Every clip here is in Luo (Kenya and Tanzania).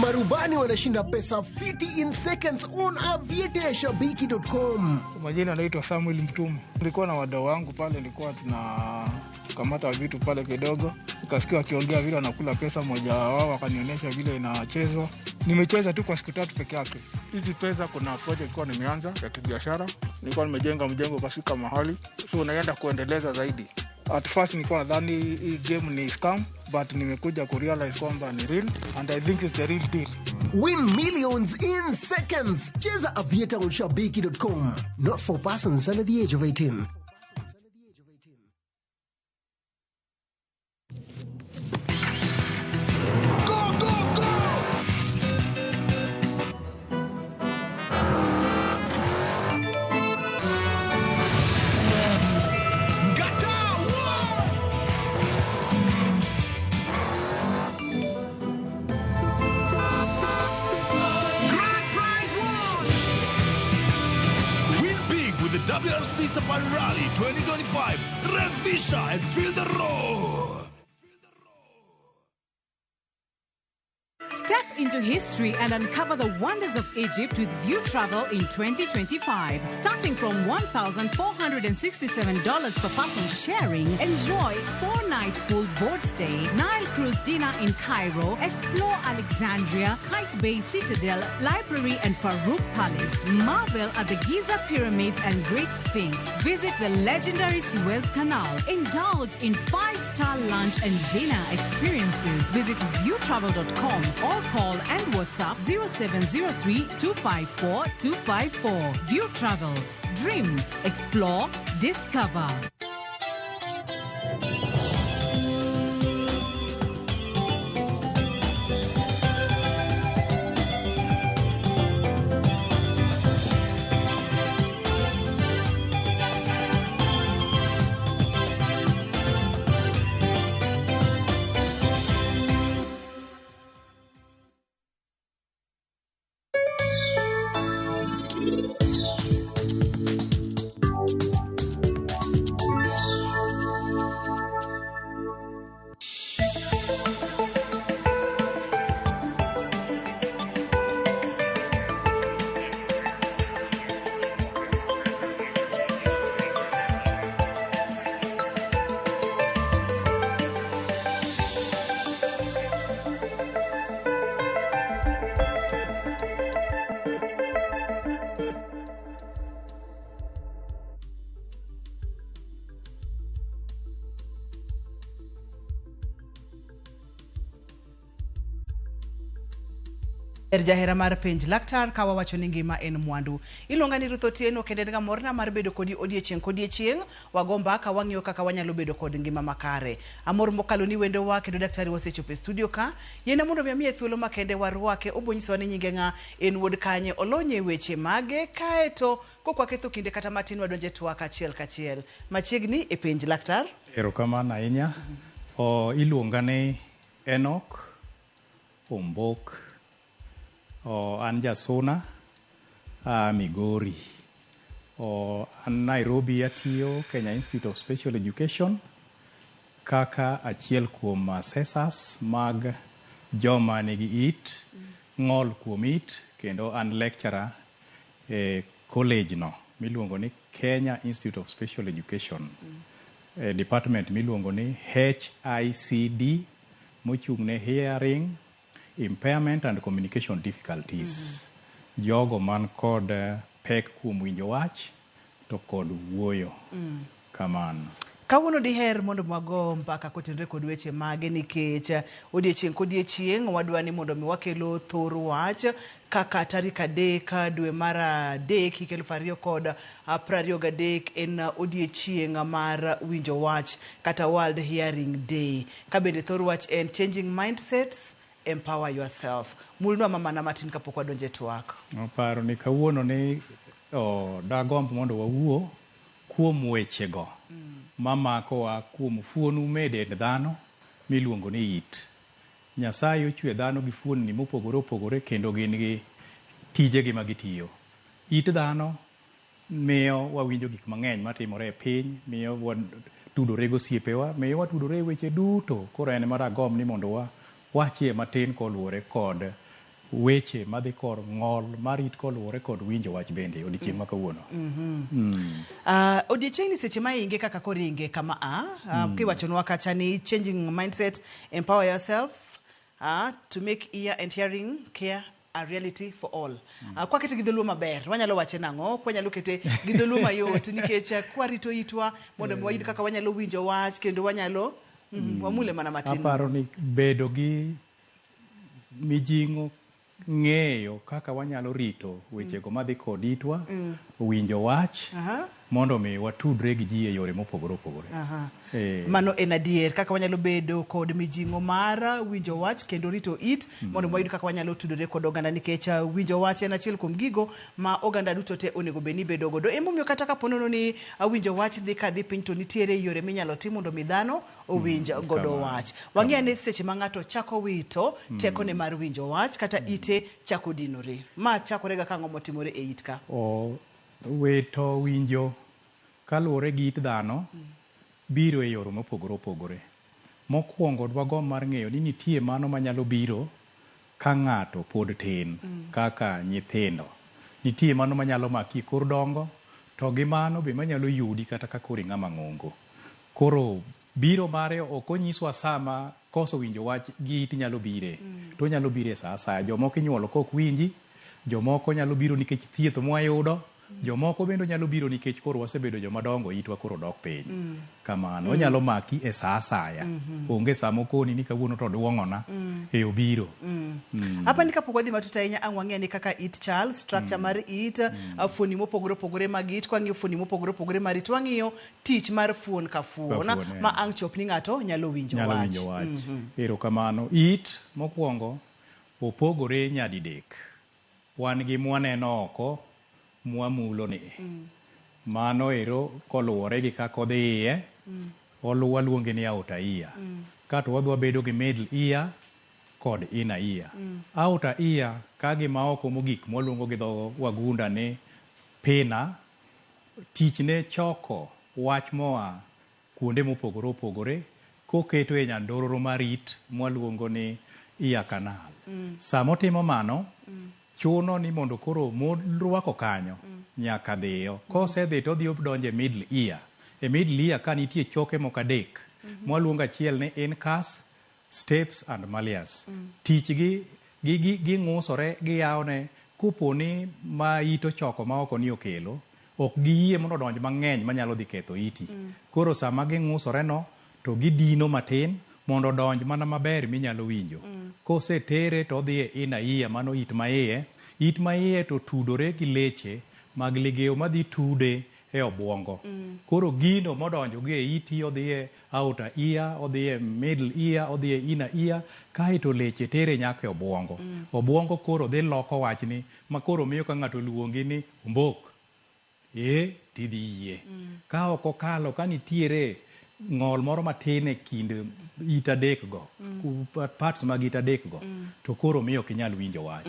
Marubani wanashinda pesa fiti in seconds on aviateashabiki.com. Majina anaitwa Samuel Mtuma. Nilikuwa na wadau wangu pale, nilikuwa tunakamata vitu pale kidogo, nikasikia wakiongea vile wanakula pesa. Mmoja wao akanionyesha vile inachezwa. Nimecheza tu kwa siku tatu peke yake. Hizi pesa, kuna project nilikuwa nimeanza ya kibiashara, nilikuwa nimejenga mjengo ukafika mahali, so naenda kuendeleza zaidi. At first nilikuwa nadhani hii game ni scam, but nimekuja kurealize kwamba ni real and I think it's the real deal. Win millions in seconds. Cheza Aviator on shabiki.com. Not for persons under the age of 18. Go, go, go! Grand Prize One! Win big with the WRC Safari Rally 2025. Revisha and feel the roar. Step into history and uncover the wonders of Egypt with View Travel in 2025. Starting from $1,467 per person sharing, enjoy 4-night full board stay, Nile cruise dinner in Cairo, explore Alexandria, Kite Bay Citadel, Library and Farouk Palace, marvel at the Giza Pyramids and Great Sphinx, visit the legendary Suez Canal, indulge in 5-star lunch and dinner experiences. Visit viewtravel.com or call and WhatsApp 0703 254 254. View Travel. Dream, explore, discover. Er jahera mar penj laktar ka wawacho ni ngima en mwandu. Iluonga ni Ruth Otieno kendo en ga morna mar bedo kodi odiechieng' kodiechieng'. Wago mbaka wang'iyo kaka wanyalo bedo kod ngima makare. Amor mokalo ni wendowa kendo daktari wasechopo e studio ka. Yiena mondo mi amiye thuolo makende warwake obonyisowa ni nyinge ng'a, en wuod kanye, olony e weche mage, kaeto kok waketho kinde kata matin wadonje twak achiel kachiel. Machiegni e penj laktar. Erokamano ahinya. O, iluonga ni Enoch Ombok. O, an jasuna a Migori. O, an Nairobi atiyo Kenya Institute of Special Education kaka achiel kuom assessors mag joma nigi it, ng'ol kuom it, kendo an lecturer e college no miluongo ni Kenya Institute of Special Education. E department miluongo ni HICD mochung' ne Hearing Impairment and Communication Difficulties. Jogo man kod pek kuom winjo wach to kod wuoyo. Kamano. Kawuono diher mondo wago mbaka kotenore kod weche mage nikech odiechieng' kodiechieng' wadwa ni mondo mi wakelo thor wach kaka tarik 3 dwe mar 3 hik 2023 en odiechieng' mar winjo wach kata World Hearing Day. Ka bende thor wach en changing mindsets, empower yourself. Mulnwa mamana matin kapok wadonjo e twak. Paro ni kawuono ni dagomb mondo wawuo kuom wechego mamakowa kuom fuonu me dend dhano miluongo ni it. Nyasaye ochwe dhano gi fuonni mopogore opogore kendo gin gi tijegi ma gitiyo. It dhano Miyo wawinjo gik mang'eny matimore e piny, miyo watudore gi osiepewa, miyo watudore e weche duto. Koro en ema dagomb ni mondo wawachie matin koluwore kod weche madhi kor ng'ol mar it koluwore kod winjo wach bende odiochieng' ma kawuono. Odiechieng'ni seche ma inge kaka koro inge kama a kiwachonwa kacha ni changing mindset, empower yourself to make ear and hearing care a reality for all. Kwakete gi dholuo maber, wanyalo wache nang'o? Kwanyalo kete gi dholuo mayot nikech kwarito itwa mondo mi wayud kaka wanyalo winjo wach kendo wanyalo wamule mana matin. Aparo ni bedo gi mijing'o ng'eyo kaka wanyalo rito wechego madhi kod itwa, winjo wach, mondo mi watudre gi ji e yore mopogore opogore. Mano en adier kaka wanyalo bedo kod mijing'o mar winjo wach kendo rito it mondo wayud kaka wanyalo tudore kod oganda nikech winjo wach en achiel kuom gigo ma oganda duto te onego bed ni bedo godo. Emomiyo kata kapo nono ni winjo wach dhi kadhi piny to nitiere yore minyalo tim mondo mi dhano owinj godo wach. Wang'i ane seche ma ng'ato chako wito tekone mar winjo wach kata ite chako dinore. Ma chakore ga kang'o motimore e it ka? Wito winjo kaluwore gi it dhano biro e yore mopogore opogore. Mokwongo dwagomb mar ng'eyo ni nitie mano manyalo biro ka ng'ato pod tin kaka nyithindo. Nitie mano manyalo maki e kor dongo to gi mano be manyalo yudi kata ka koro ing'ama ng'ongo. Koro biro mare ok onyiswa sama koso winjo wach gi it nyalo bire. To onyalo biro e sa asaya. Jomoko inyuolo kok winji, jomoko nyalo biro nikech thieth mwayudo, jomoko bende nyalo biro nikech koro wasebedo joma dongo itwa koro dok piny. Kamano, onyalo maki e sa asaya. Onge sama okoni ni kawuono to duong'ona, e obiro. Apa ni kapok wadhi matut ahinya ang' wang'e ni kaka it chal, structure mar it, fuoni mopogore opogore mag it, kwang'iyo fuoni mopogore opogore mar it, wang'iyo tich mar fuon ka fuon Ka fuon, ma ang' chop ni ng'ato nyalo winjo nyalo wach. winjo wach. Erokamano. It mokwongo opogore nyadidek. Wan gi mwaneno oko mwamulo ni. Mano ero koluwore gi kaka odhi iye, waluonge ni outer ear. Kato wadwa bedo gi middle ear kod inner ear. Outer ear ka gima oko mogik mwaluongo gi dho wagunda ni pinna, tichne choko wach moa kuonde mopogore opogore koketo e nyandororo mar it mwaluongo ni ear canal. Samotimo mano, chuno ni mondo koro morwako kanyo nyaka dhiyo. Kosedhi to odhi odonjo e middle ear. E middle ear ka nitie choke moko adek. Mwaluongo achiel ni incus, stapes and malleus. Tichgi ging'usore giyawone kopo ni ma it ochoko ma oko ni okelo, ok giyie mondo odonj mang'eny manyalo dhi ketho iti. Koro sama ging'usore no, to gidino matin mondo odonj mana maber minyalo winjo. Kosetere to odhi e inner ear, mano it ma iye. It ma iye to tudore gi leche mag ligeo madhi tude e obwongo. Koro gino modonjo gi e iti odhi e outer ear, odhi e middle ear, odhi e inner ear, kaeto leche tere nyaka e obwongo. Obwongo koro dhi loko wachni ma koro miyo ka ng'ato oluongi ni ombok, e tidhi yie. Ka ok okalo, ka nitiere ng'ol moro matin e kind it adek go, parts mag it adek go, to koro miyo ok inyal winjo wach.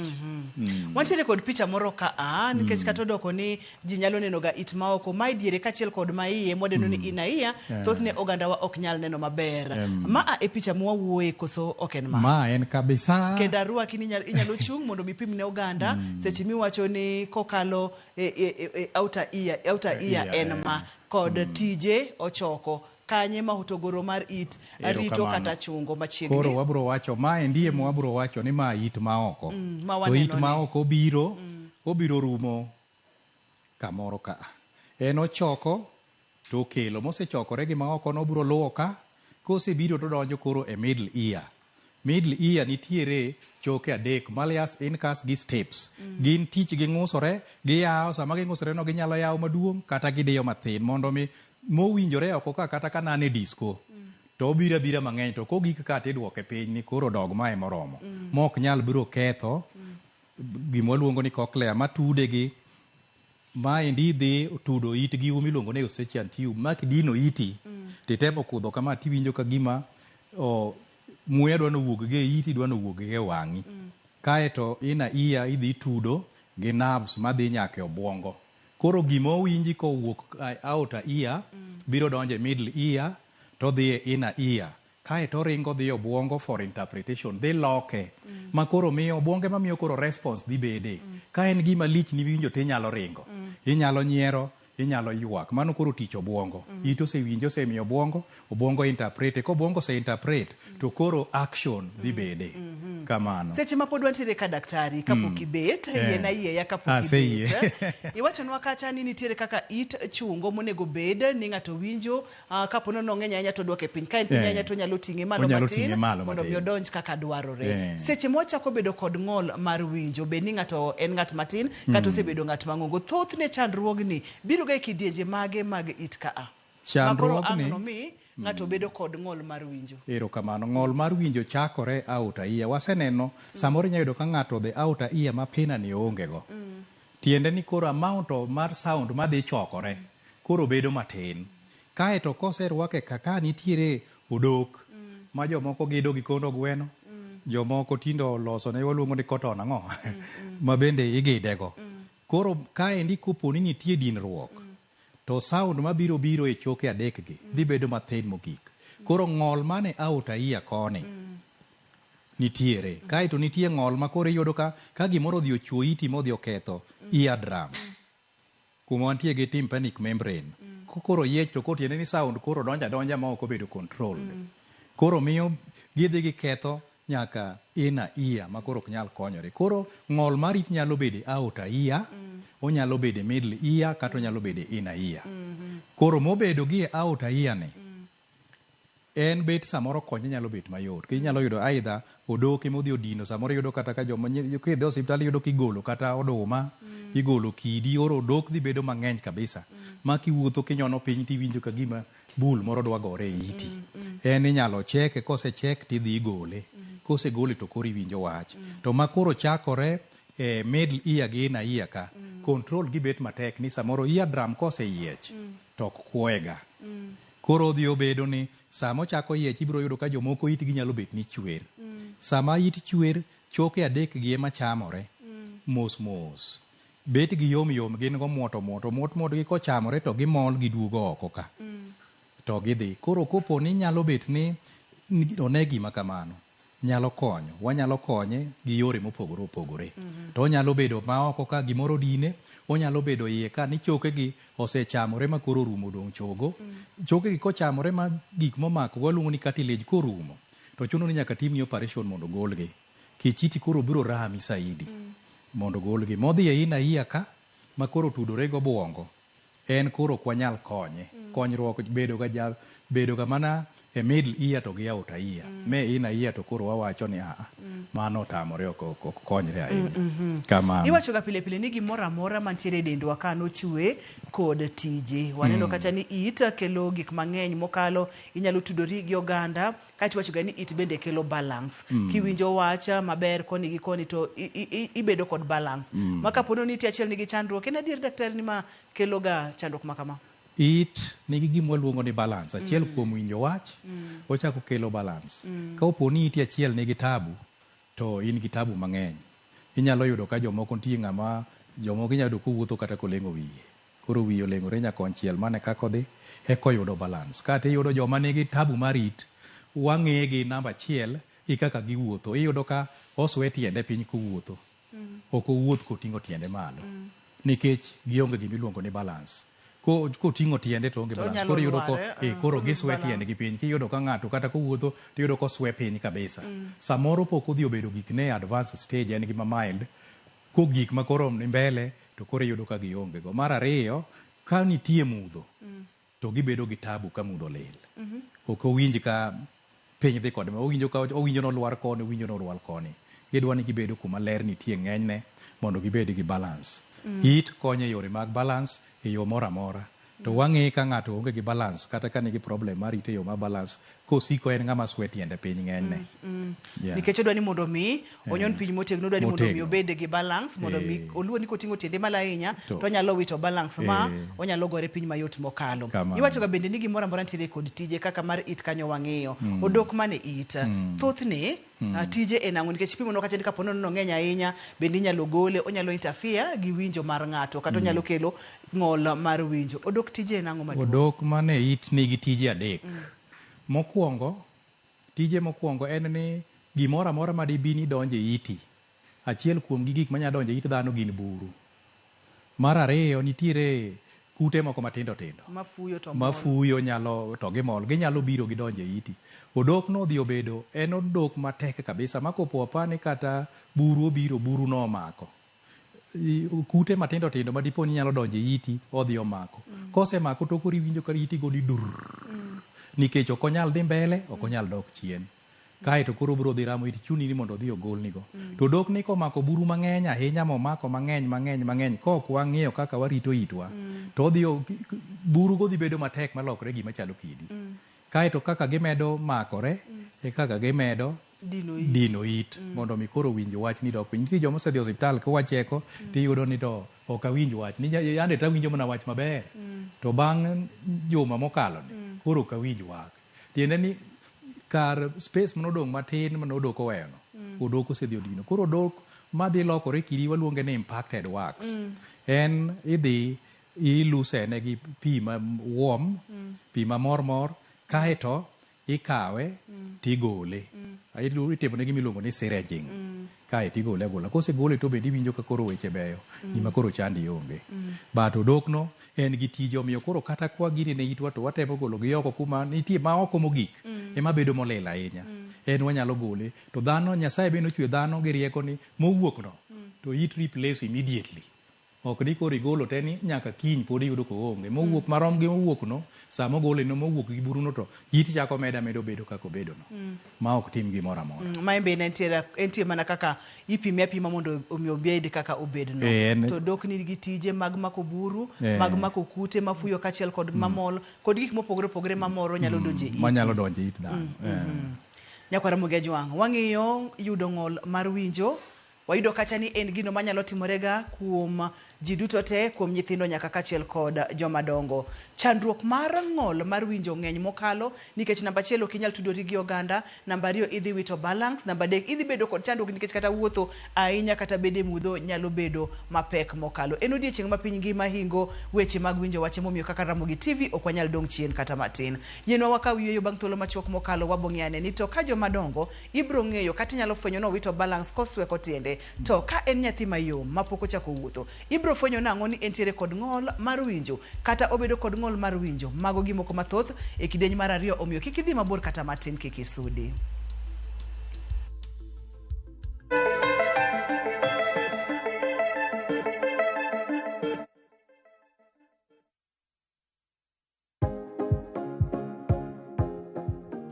Wantiere kod picha moro ka a nikech kata odoko ni ji nyalo neno ga it maoko ma diere kaachiel kod ma iye mwadendo ni inner ear thothne ogandawa ok nyal neno maber. Ma a e picha mwawuoye koso ok en ma? Ma en kabisa. Kendo arwaki ni inyalo chung' mondo mi pim ne oganda seche miwacho ni kokalo e outer ear Ear, en ma kod tije ochoko kanye ma hotogoro mar it rito Erokamano. kata chungo machiegni. Koro wabro wacho maendi ema wabro wacho ni ma it ma oko. Ma To it waneno ma ni. oko obiro rumo kamoro ka. En ochoko to okelo mosechokore gi ma oko no obiro luwo ka kosebiro to donjo koro e middle ear. Middle ear nitiere choke adek malleus, incus gi stapes. Gin tich ging'usore, giyawo sama ging'usore no ginyalo yawo maduong' kata gidiyo mathin mondo mi mowinjore oko ka kata ka nan e disco to obiro abira mang'eny to kogik ka tidwoke piny ni koro dog mae moromo mok nyal biro ketho gima waluongo ni cochlea matude gi maendi dhi tudo it gi um iluongo ni eustachian tube ma kidino iti titemo kudho kama tiwinjo ka gima muya dwa nowuog gi e iti dwa nowuog gi e wang'i kaeto inner ear idhi tudo gi nerves madhi nyaka e obwongo. Koro gima owinji kowuok outer ear biro donjo e middle ear to dhi e inner ear. Kae to oringo dhi e obuongo for interpretation, dhi loke. Ma koro miyo obuongo ema miyo koro response dhi bede. Ka en gima lich niwinjo to inyalo ringo. Inyalo nyiero, inyalo ywak. Mano koro tich obuongo. It osewinjo osemiyo obuongo, obuongo interpret. Ka obuongo ose interpret to koro action dhi bede. Kamano. Seche ma pod wantiere ka daktari kapok ibet, yiena yieya kapok Aseyie. ibet. Iwachonwa kacha ni nitiere kaka it chungo monego bed ni ng'ato winjo kapo nono ong'eny ahinya to odwoke piny. Ka en piny ahinya to onyalo ting'e malo Onyalo matin ting'e malo mondo mi matin. odonj kaka dwarore. Seche ma wachako bedo kod ng'ol mar winjo, bed ni ng'ato en ng'at matin kata osebedo ng'at mang'ongo, thothne chandruogni biro ga e kidienje mage mag it ka a. Ma koro Chandruogni ang' nomi ng'ato bedo kod ng'ol mar winjo. Erokamano. Ng'ol mar winjo chakore outer ear. Waseneno samoro inyalo yudo ka ng'ato the outer ear ma pina ni oonge go. Tiende ni koro amount of mar sound madhi chokore koro bedo matin. Kae to koserwake kaka nitiere odok ma jomoko gedo gi kondo gweno, jomoko tindo oloso ne waluongo ni cotton ang'o ma bende igide go. Koro kaendi kopo ni nitie dinruok to sound mabiro biro e choke adek gi dhi bedo mathin mogik. Koro ng'ol mane outer ear koni nitiere. Kae to nitie ng'ol ma koro iyudo ka gimoro odhi ochuo iti modhi oketho eardrum. Kuma wantie gi tympanic membrane. Koro yiech to koro tiende ni sound koro donjo adonja ma ok obedo controlled. Koro miyo gidhi giketho nyaka inner ear ma koro ok nyal konyore. Koro ng'ol mar it nyalo bedo e outer ear, onyalo bedo e middle ear kata onyalo bedo e inner ear. Koro mobedo gi e outer ear ni, en bet samoro konye nyalo bet mayot. Inyalo yudo either odok ema odhi odino, samoro iyudo kata ka joma kidhi e osiptal iyudo kigolo kata oduma, igolo kidi, koro odok dhi bedo mang'eny kabisa. Ma kiwuotho kinyono piny tiwinjo ka gima bul moro dwa gore e iti. En inyalo cheke, kosechek tidhi igole. Kosegole to koro iwinjo wach. To ma koro chakore e middle ear gi inner ear ka, control gi bet matek ni samoro eardrum koseyiech to ok kuoye ga. Koro odhi obedo ni sama ochako yiech ibiro yudo ka jomoko itgi nyalo bet ni chwer. Sama it chwer, choke adek gi ema chamore mos mos. Bet gi yom yom gin go muoto muoto, muot muot gi kochamore to gimol giduogo oko ka. To gidhi. Koro kopo ni nyalo bet ni one gima kamano, nyalo konyo. Wanyalo konye gi yore mopogore opogore. To onyalo bedo ma oko ka gimoro dine, onyalo bedo iye ka ni choke gi osechamore ma koro orumo odong' chogo. Choke gi kochamore ma gik momako waluongo ni cartilage korumo, to chuno ni nyaka timni operation mondo ogolgi. Kech iti koro biro rami saidi mondo ogolgi. Modhi e inner ear ka, ma koro otudore gi obuongo, en koro ok wanyal konye. Konyruok bedo ga bedo ga mana e middle ear to gi outer ear. Me inner ear to koro wawacho ni aa, mano otamore ok konyre ahinya. Kamano. Iwacho ga pile pile ni gimoro amora mantiere e dendwa ka nochwe kod tije. Waneno kacha ni it kelo gik mang'eny mokalo, inyalo tudori gi oganda, kaeto iwacho ga ni it bende kelo balance. Kiwinjo wach maber koni gi koni to ibedo kod balance. Ma kapo ni iti achiel nigi chandruok, en adier daktari ni ma kelo ga chandruok ma kama? It nigi gima waluongo ni balance. Achiel kuom winjo wach, ochako kelo balance. Ka opo ni iti achiel nigi tabu, to in gi tabu mang'eny. Inyalo yudo ka jomoko nitie ng'ama, jomoko inyalo yudo kowuotho kata koleng'o wiye. Koro wiye oleng'ore nyakonchiel, mano e kaka odhi, eka oyudo balance. Kata iyudo joma nigi tabu mar it, wang'e gi namba achiel gi kaka giwuotho. Iyudo ka oswe tiende piny kowuotho. Ok owuoth koting'o tiende malo. Nikech gionge gima iluongo ni balance. Koting'o tiende to onge To balance. onyalo Koro iyudo ko, lware, koro olose giswe balance. tiendgi piny. Kiyudo ka ng'ato kata kowuotho tiyudo koswe piny kabisa. Samoro pok odhi obedo gik ne advanced stage, en gima mild. Kogik ma koro ni mbele to koro iyudo ka gionge go. Mar ariyo, ka nitie mudho, to gibedo gi tabu ka mudho lil. Ok owinj ka piny dhi kode, owinjo ka owinjo nolwar koni, owinjo nolwar koni. Gidwa ni gibedo kuma ler nitie ng'enyne mondo gibed gi balance. It konyo e yore mag balance e yo moro amora. To wang'e ka ng'ato onge gi balance kata ka nigi problem mar it e yo mar balance, Kosiko en ng'ama swe tiende piny ng'enyne. Yeah. Nikech odwa ni mondo mi onyon piny motegno, odwa ni mondo mi Motegno. obed gi balance, mondo mi oluor ni koting'o tiende malo ahinya to onyalo wito balance ma onyalo gore piny mayot mokalo. Kamano. Iwacho ga bende ni gimoro amora nitiere kod tije kaka mar it kanyo wang'iyo. Odok mane it. Thothne tije en ang'o? Nikech pimo kacha ni kapo nono ng'eny ahinya, bende inyalo gole, onyalo interfere gi winjo mar ng'ato kata onyalo kelo ng'ol mar winjo. Odok tije en ang'o maduong'? Odok mane it nigi tije adek. Mokwongo, tije mokwongo en ni gimoro amora ma dibi ni donjo e iti. Achiel kuom gi gik manyalo donjo e it dhano gin buru. Mar ariyo, nitiere kute moko matindo tindo. Mafuyo to mol. Mafuyo nyalo to gimol, ginyalo biro gidonjo e iti. Odok no odhi obedo, en odok matek kabisa ma kopo apa ni kata buru obiro, buru no omako. Kute matindo tindo ma dipo ni nyalo donjo e iti, odhi omako. Kosemako to koro iwinjo ka iti goni dur. Nikech ok onyal dhi mbele, ok onyal dok chien. Kae to koro biro dhi ramo iti, chuni ni mondo odhi ogolnigo. To odok ni komako buru mang'eny ahinya momako mang'eny mang'eny mang'eny, kok wang'iyo kaka warito itwa, to odhi buru go dhi bedo matek malokre gima chalo kidi. Kae to kaka gimedo makore, e kaka gimedo dino it. Dino it mondo mi koro winj wach ni dok piny. Nitie joma osedhi e osiptal kowacheko tiyudo ni to ok awinj wach. Ni yande tawinjo mana wach maber. To bang' juma mokalo ni koro ok awinj wach. Tiende ni kar space manodong' matin manodok oweyo no, odok osedhi odino. Koro odok madhi lokore kidi waluonge ni impacted wax. En idhi ilusene gi pi ma warm, pi ma mor mor, kaeto ikawe tigole. Itimone gima iluongo ni syringing. Kae tigole agola. Kosegole to bende iwinjo ka koro weche beyo. Gima koro chandi onge. But odokno en gi tije omiyo koro kata kwa gini ne itwa to watemo golo gi oko kuma nitie ma oko mogik ema bedo molil ahinya. En wanyalo gole. To dhano, Nyasaye bende nochwe dhano gi rieko ni mowuok no to it replace immediately. Ok ni koro igolo te ni nyaka kiny pod iyudo koonge. Mowuok marom gi mowuok no, sama ogole no mowuok gi buru no to it chako meda medo bedo kaka obedo no. Ma ok tim gimoro amora. Ma en bende entie mana kaka ipime apima mondo omi obed kaka obedo no. To odok nigi tije mag mako buru, mag mako kute mafuyo kaachiel kod mamol, kod gik mopogore opogore mamoro nyalo donjo e iti. Manyalo donjo e it dhano. Nyakwara Ramogi Ajwang', wang'iyo yudo ng'ol mar winjo. Wayudo kacha ni en gino manyalo timorega kuom ji duto te, kuom nyithindo nyaka kaachiel kod joma dongo. Chandruok mar ng'ol mar winjo ng'eny mokalo nikech namba achiel ok inyal tudori gi oganda, namba ariyo idhi wito balance, namba adek idhi bedo kod chandruok nikech kata wuotho ahinya kata bedo e mudho nyalo bedo mapek mokalo. En odiechieng' ma piny ngima hingo weche mag winjo wach emomiyo kaka Ramogi TV ok wanyal dong' chien kata matin. Yienwa wakaw yueyo bang' thuolo machuok mokalo wabong'e ane ni to ka joma dongo ibro ng'eyo kata inyalo fwenyo ni owito balance kosweko tiende, to ka en nyathi mayom mapok ochako wuotho ibro fwenyo nang'o ni entiere kod ng'ol mar winjo kata obedo kod ng'ol mar winjo. Mago gimoko mathoth e kidieny mar ariyo, omiyo kik idhi mabor kata matin, kik isudi.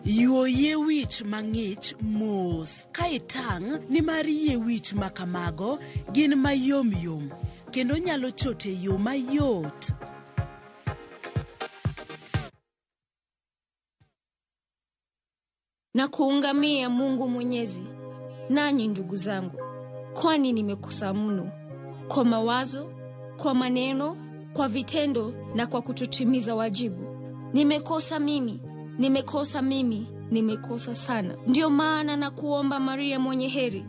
Yuo yie wich mang'ich mos ka itang' nimar yie wich ma kamago gin mayomyom kendo nyalo chot e yo mayot. Na kuungamia Mungu Mwenyezi, nanyi ndugu zangu, kwani nimekosa mno kwa mawazo, kwa maneno, kwa vitendo na kwa kutotimiza wajibu. Nimekosa mimi, nimekosa mimi, nimekosa sana. Ndiyo maana na kuomba Maria mwenye heri,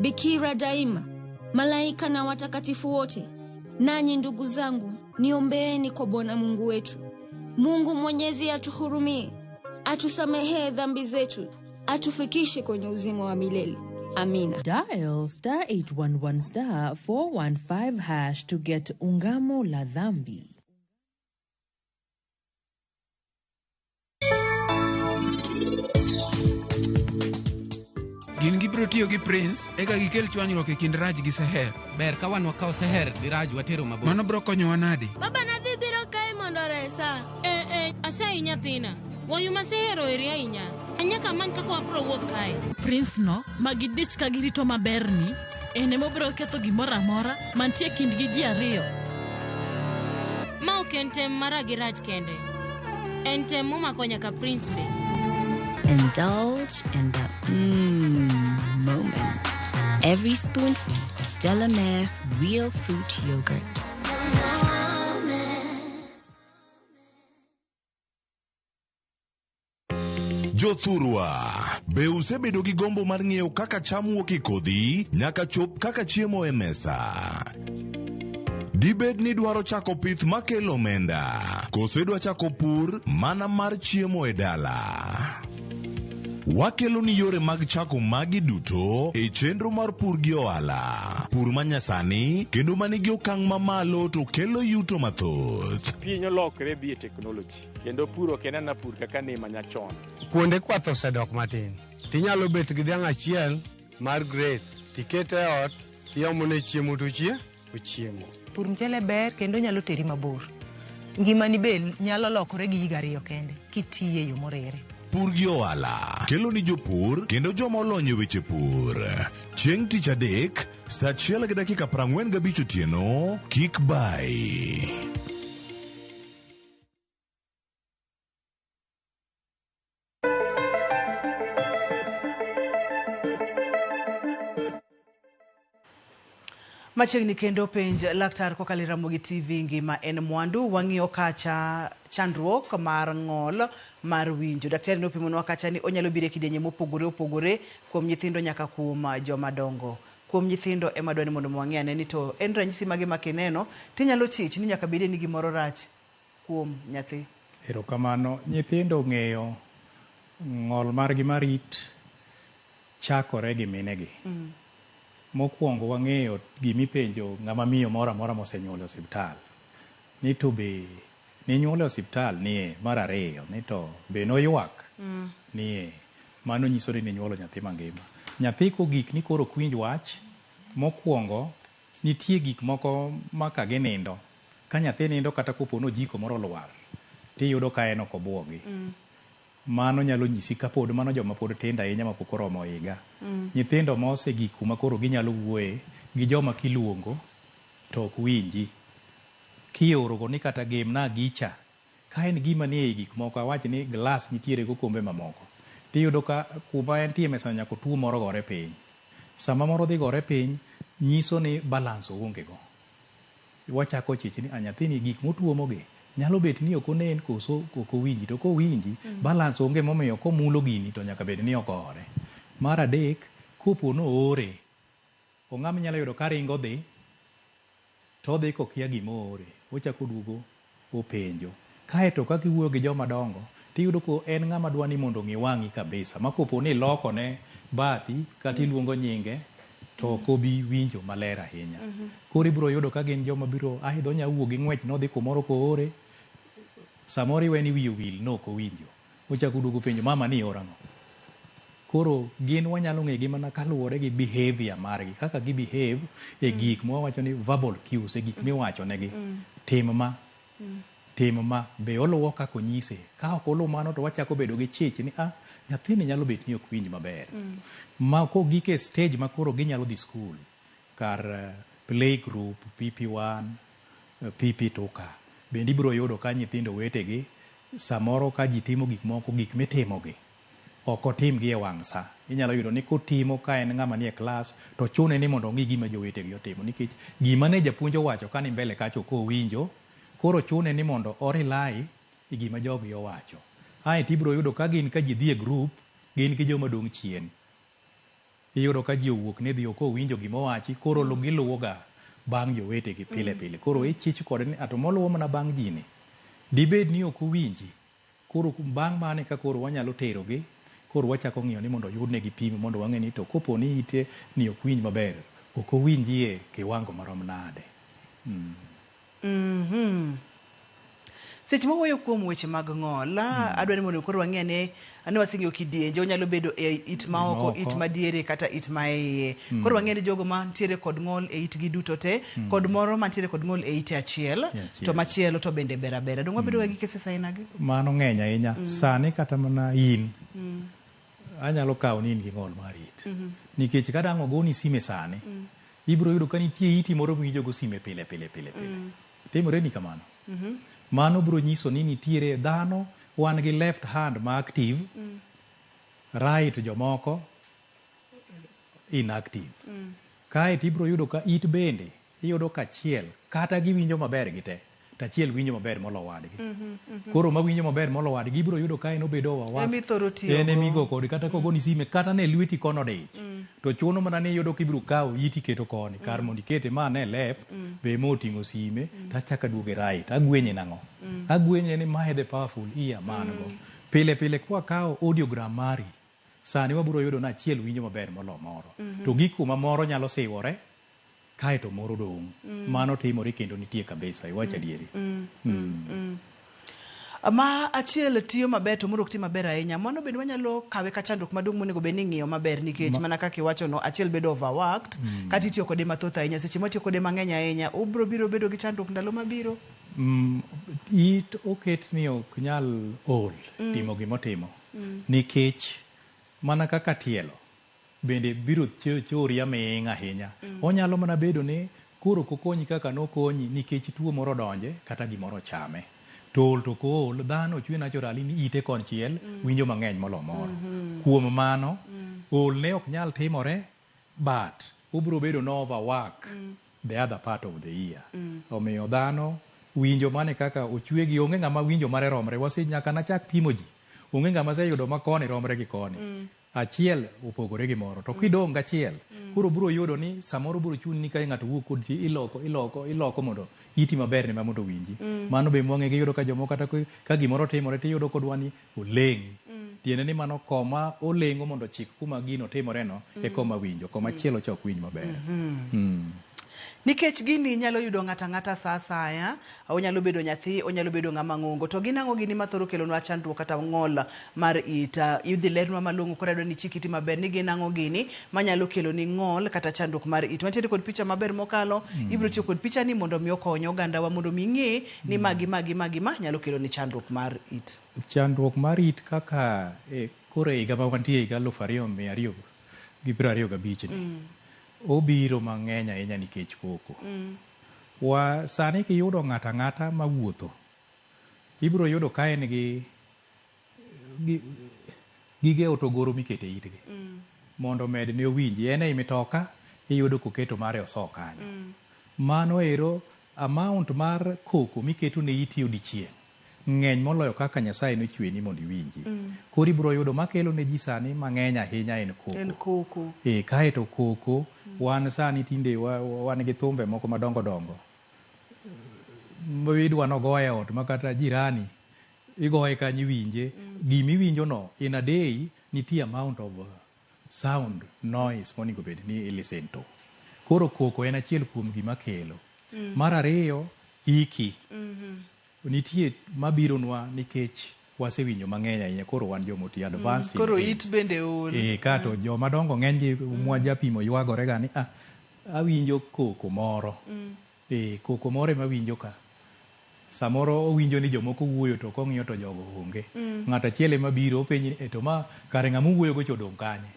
bikira daima, malaika na watakatifu wote, nanyi ndugu zangu, niombeeni kwa Bwana Mungu wetu. Mungu Mwenyezi atuhurumie, atusamehee dhambi zetu, atufikishe kwenye uzima wa milele. Amina. Dial star 811 star 415 hash to get Ungamo la Dhambi. Gin gibiro tiyo gi Prince eka gikel chwanyruok e kind Raj gi Seher. Ber ka wan wakawo Seher gi Raj watero mabor. Mano biro konyowa nade? Baba nadhi biro kae mondo oresa. Asayi nyathina. Wayu ma Seher oheri ahinya. Nyaka amany kaka wabiro wuok kae. Prince no ma gidich ka girito maberni, en ema obiro ketho gimoro amora mantie kindgi ji ariyo. Ma ok en tem mara gi Raj kende. En tem momako nyaka Prince be. Indulge in the mmm moment. Every spoonful of Delamere Real Fruit Yogurt. Jothurwa, be usebedo gi gombo mar ng'eyo kaka cham wuok e kodhi nyaka chop kaka chiemo e mesa? Dibed ni idwaro chako pith makelo omenda, koso idwa chako pur mana mar chiemo e dala? Wakelo ni yore mag chako magi duto e chenro mar pur gi ohala. Pur manyasani kendo manigi okang' mamalo to kelo yuto mathoth. Piny olokre dhi e teknoloji kendo pur ok en ana pur kaka ne manyachon. Kuonde kwath osedok matin. Tinyalo bet gi dhiang' achiel mar grade tikete e ot tiomone chiemo to ochiemo. Pur mchele ber kendo nyalo teri mabor. Ngimani be nyalo lokore gi higa ariyo kende kitiye e yo moriere. Pur gi ohala kelo ni jopur kendo joma olony e weche pur. Chieng' tich adek, saa achiel gi dakika 45 otieno, kik bayi. Machiegni kendo penj laktar kokalo e Ramogi TV ngima en mwandu wang'iyo kacha chandruok mar ng'ol mar winjo. Daktari nopimonwa kacha ni onyalo biro e kidienje mopogore opogore kuom nyithindo nyaka kuom joma dongo. Kuom nyithindo ema dwa ni mondo wang'i ane ni to en ranyisi mage ma kineno tinyalo chich ni nyaka bedie ni gimoro rach kuom nyathi. Erokamano. Nyithindo ong'eyo ng'ol margi mar it chakore gi minegi. Mokwongo wang'eyo gimipenjo ng'ama miyo moro amora mosenyuol e osiptal ni to be ninyuol e osiptal nie mar ariyo ni to be noywak nie mano nyiso ni ninyuolo nyathi mangima. Nyathi kogik ni koro ok winj wach, mokwongo nitie gik moko ma ka ginindo ka nyathi nindo kata kopo ni ojiko moro olwar tiyudo ka en ok obuogi. Mano nyalo nyisi kapod mano joma pod tindo ahinya mapok oromo higa. Nyithindo ma osegik kuma koro ginyalo wuoye gi joma kiluongo to ok winji. Kiorogo ni kata gemna gicha, ka en gima nie ei gik moko, awach ni glass nitiere gi okombe mamoko, tiyudo ka kuma entie e mesa nyaka otuo moro gore piny. Sama moro dhi gore piny, nyiso ni balance oonge go. Wachako chich ni a nyathini gik motuomogi nyalo bet ni ok onen koso ok owinji to kowinji balance onge momiyo komulo gini to nyaka bed ni ogore. Mar adek, kopo noore, ong'ama inyalo yudo ka ringo dhi to odhi kokia gima oore, ochako oduogo openjo. Kaeto kaka iwuoyo gi joma dongo tiyudo ko en ng'ama dwa ni mondo ong'i wang'i kabisa ma kopo ni ilokone bathi kata iluongo nyinge to ok obi winjo maler ahinya. Koro ibiro yudo ka gin joma biro aidho onya wuok gi ng'wech nodhi kumoro koore, samoro iwe ni wiye owil nok owinjo. Ochako oduogo penjo mama ni iora ang'o? Koro gin wanyalo ng'egi mana kaluwore gi behavior margi, kaka gi behave e gik mwawacho ni verbal cues, e gik miwacho negi. Tim ma, tim ma, be oluwo kaka onyise. Ka ok oluw mano to wachako bedo gi chich ni ah, nyathini nyalo bet ni ok winj maber. Ma kogik e stage ma koro ginyalo dhi skul, kar play group, PP1, PP2 ka. Bende ibiro yudo ka nyithindo wetegi, samoro ka ji timo gik moko, gik mitimogi, ok otimgi e wang' sa. Inyalo yudo ni kotimo ka en ng'ama nie klas, to chune ni mondo ong'i gima jowetegi otimo. Nikech gima ne japuonj owacho ka ni mbele kacha ok owinjo, koro chune ni mondo o rely e gima jogi owacho. Ae to ibiro yudo ka gin ka ji dhi e group, gin gi joma dong' chien. Iyudo ka ji owuok ni dhi ok owinjo gima owachi, koro giluwo ga bang' jowetegi pile pile. Koro ichich kode ni ato moluwo mana bang' ji ni, dibed ni ok owinji. Koro bang' mano eka koro wanyalo terogi, koro wachako ng'iyo ni mondo oyudnegi pim mondo wang'e ni to kopo ni ite ni ok winj maber, ok owinji e kiwango marom nade. Seche mawuoyo kuom weche mag ng'ol, adwa ni mondo koro wang'i ane ane waseng'iyo kidienje, onyalo bedo e it ma oko, it madiere kata it ma iye. Koro wang'e ni jogo mantiere kod ng'ol e itgi duto te, kod moro mantiere kod ng'ol e ite achiel, to machielo to bende ber abera. Donge wabedo ga gi cases aina gi? Mano ng'eny ahinya. Sani kata mana in, anyalo kawo ni in gi ng'ol mar it. Nikech ka dang' ogoni sime sani, ibiro yudo ka nitie iti moro miwinjo go sime pile pile pile pile. Timore ni kamano. Mano biro nyiso ni nitiere dhano wan gi left hand ma active, Right jomoko inactive. Kae to ibiro yudo ka it bende iyudo ka achiel kata giwinjo maber gite to achiel winjo maber molo wadgi. Koro mawinjo maber molo wadgi ibiro yudo ka en obedo overwork. Emithoro tiyogo. En emigo kode kata kogoni sime kata ne lweti kono odich. To chuno mana ni iyudo kibiro kawo iti keto koni kar mondo ikete ma ne left be moting'o sime to achako aduoge right agwenye nang'o? Agwenye ni mae the powerful ear ma an go. Pile pile kwakawo audiogram mari sani wabiro yudo ni achiel winjo maber molo moro. To gik kuma moro nyalo siwore kae to moro dong'. Mano timore kendo nitie kabisa iwacho adieri. Ma achiel tiyo maber to moro ok ti maber ahinya. Mano bende wanyalo kawe ka chandruok maduong' monego bed ni ing'iyo maber nikech mana kaka iwacho no achiel bedo overworked kata itiyo kode mathoth ahinya. Seche mwatiyo kode mang'eny ahinya ubro biro bedo gi chandruok ndalo mabiro. It oket ni ok nyal ol timo gimotimo nikech mana kaka tielo bende biro chori aming'a ahinya. Onyalo mana bedo ni koro ok okonyi kaka nokonyi nikech tuo moro odonje kata gimoro ochame. To ol to ok ool, dhano ochwe naturally ni ite konchiel winjo mang'eny molo moro. Kuom mano, ol ne ok nyal timore but obiro bedo no overwork the other part of the ear. Omiyo dhano winjo mane kaka ochwegi onge ng'ama winjo mare romre. Wase nyaka nachak pimo ji. Onge ng'ama aseyudo ma koni romre gi koni. Achiel opogore gi moro. To kidong' gachiel, koro biro yudo ni samoro biro chuni ni ka ng'ato wuok kodi iloko iloko iloko mondo iti maber ne ma mondo owinji. Mano be mwang'e giyudo ka jomoko kata ka gimoro timore tiyudo kodwa ni oleng'. Tiende ni mano koma oleng'o mondo ochik kuma gino timore no e koma winjo. Koma chielo cha ok winj maber. Nikech gini nyalo yudo ng'ato ang'ata sa asaya, onyalo bedo nyathi, onyalo bedo ng'ama ng'ongo. To gin ang'o gini mathoro kelonwa chandruok kata ng'ol mar it? Idhi lernwa malong'o koro adwa ni ichik iti maber ni gin ang'o gini manyalo keloni ng'ol kata chandruok mar it. Wantiere kod picha maber mokalo, ibiro tiyo kod picha ni mondo mi okony ogandawa mondo mi ing'e ni magi magi magi ma nyalo keloni chandruok mar it. Chandruok mar it kaka koro e higa ma wantie higa 2225 ni. Obiro mang'eny ahinya nikech koko. Wa sani kiyudo ng'ato ang'ata mawuotho, ibiro yudo ka en gi gige otogoro mikete itgi mondo omed ne owinji. En ei mitoka iyudo koketo mare oso kanyo. Mano ero amount mar koko miketo ne iti odiechieng' ng'eny moloyo kaka Nyasaye nochweni mondo iwinji. Koro ibiro yudo makelo ne ji sani mang'eny ahinya en koko. En koko. Kaeto koko, wan sani tinde wan gi thumbe moko madongo dongo. Idwa nogoye e ot makata jirani igoye kanyo iwinje. Gimiwinjo no in a day nitie amount of sound noise monego bed ni i listen to. Koro koko en achiel kuom gima kelo. Mar ariyo, iki. Nitie mabironwa nikech wasewinjo mang'eny ahinya koro wan jomoti advanced in Koro age. it bende ol. Kato joma dongo ng'eny gi mwajapimo ywagore ga ni awinjo koko moro. Koko moro ema awinjo ka. Samoro owinjo ni jomoko wuoyo to kong'iyo to jogo onge. Ng'ato achiel ema biro openji ni to ma kare ng'ama uwuoyo go cha odong' kanye?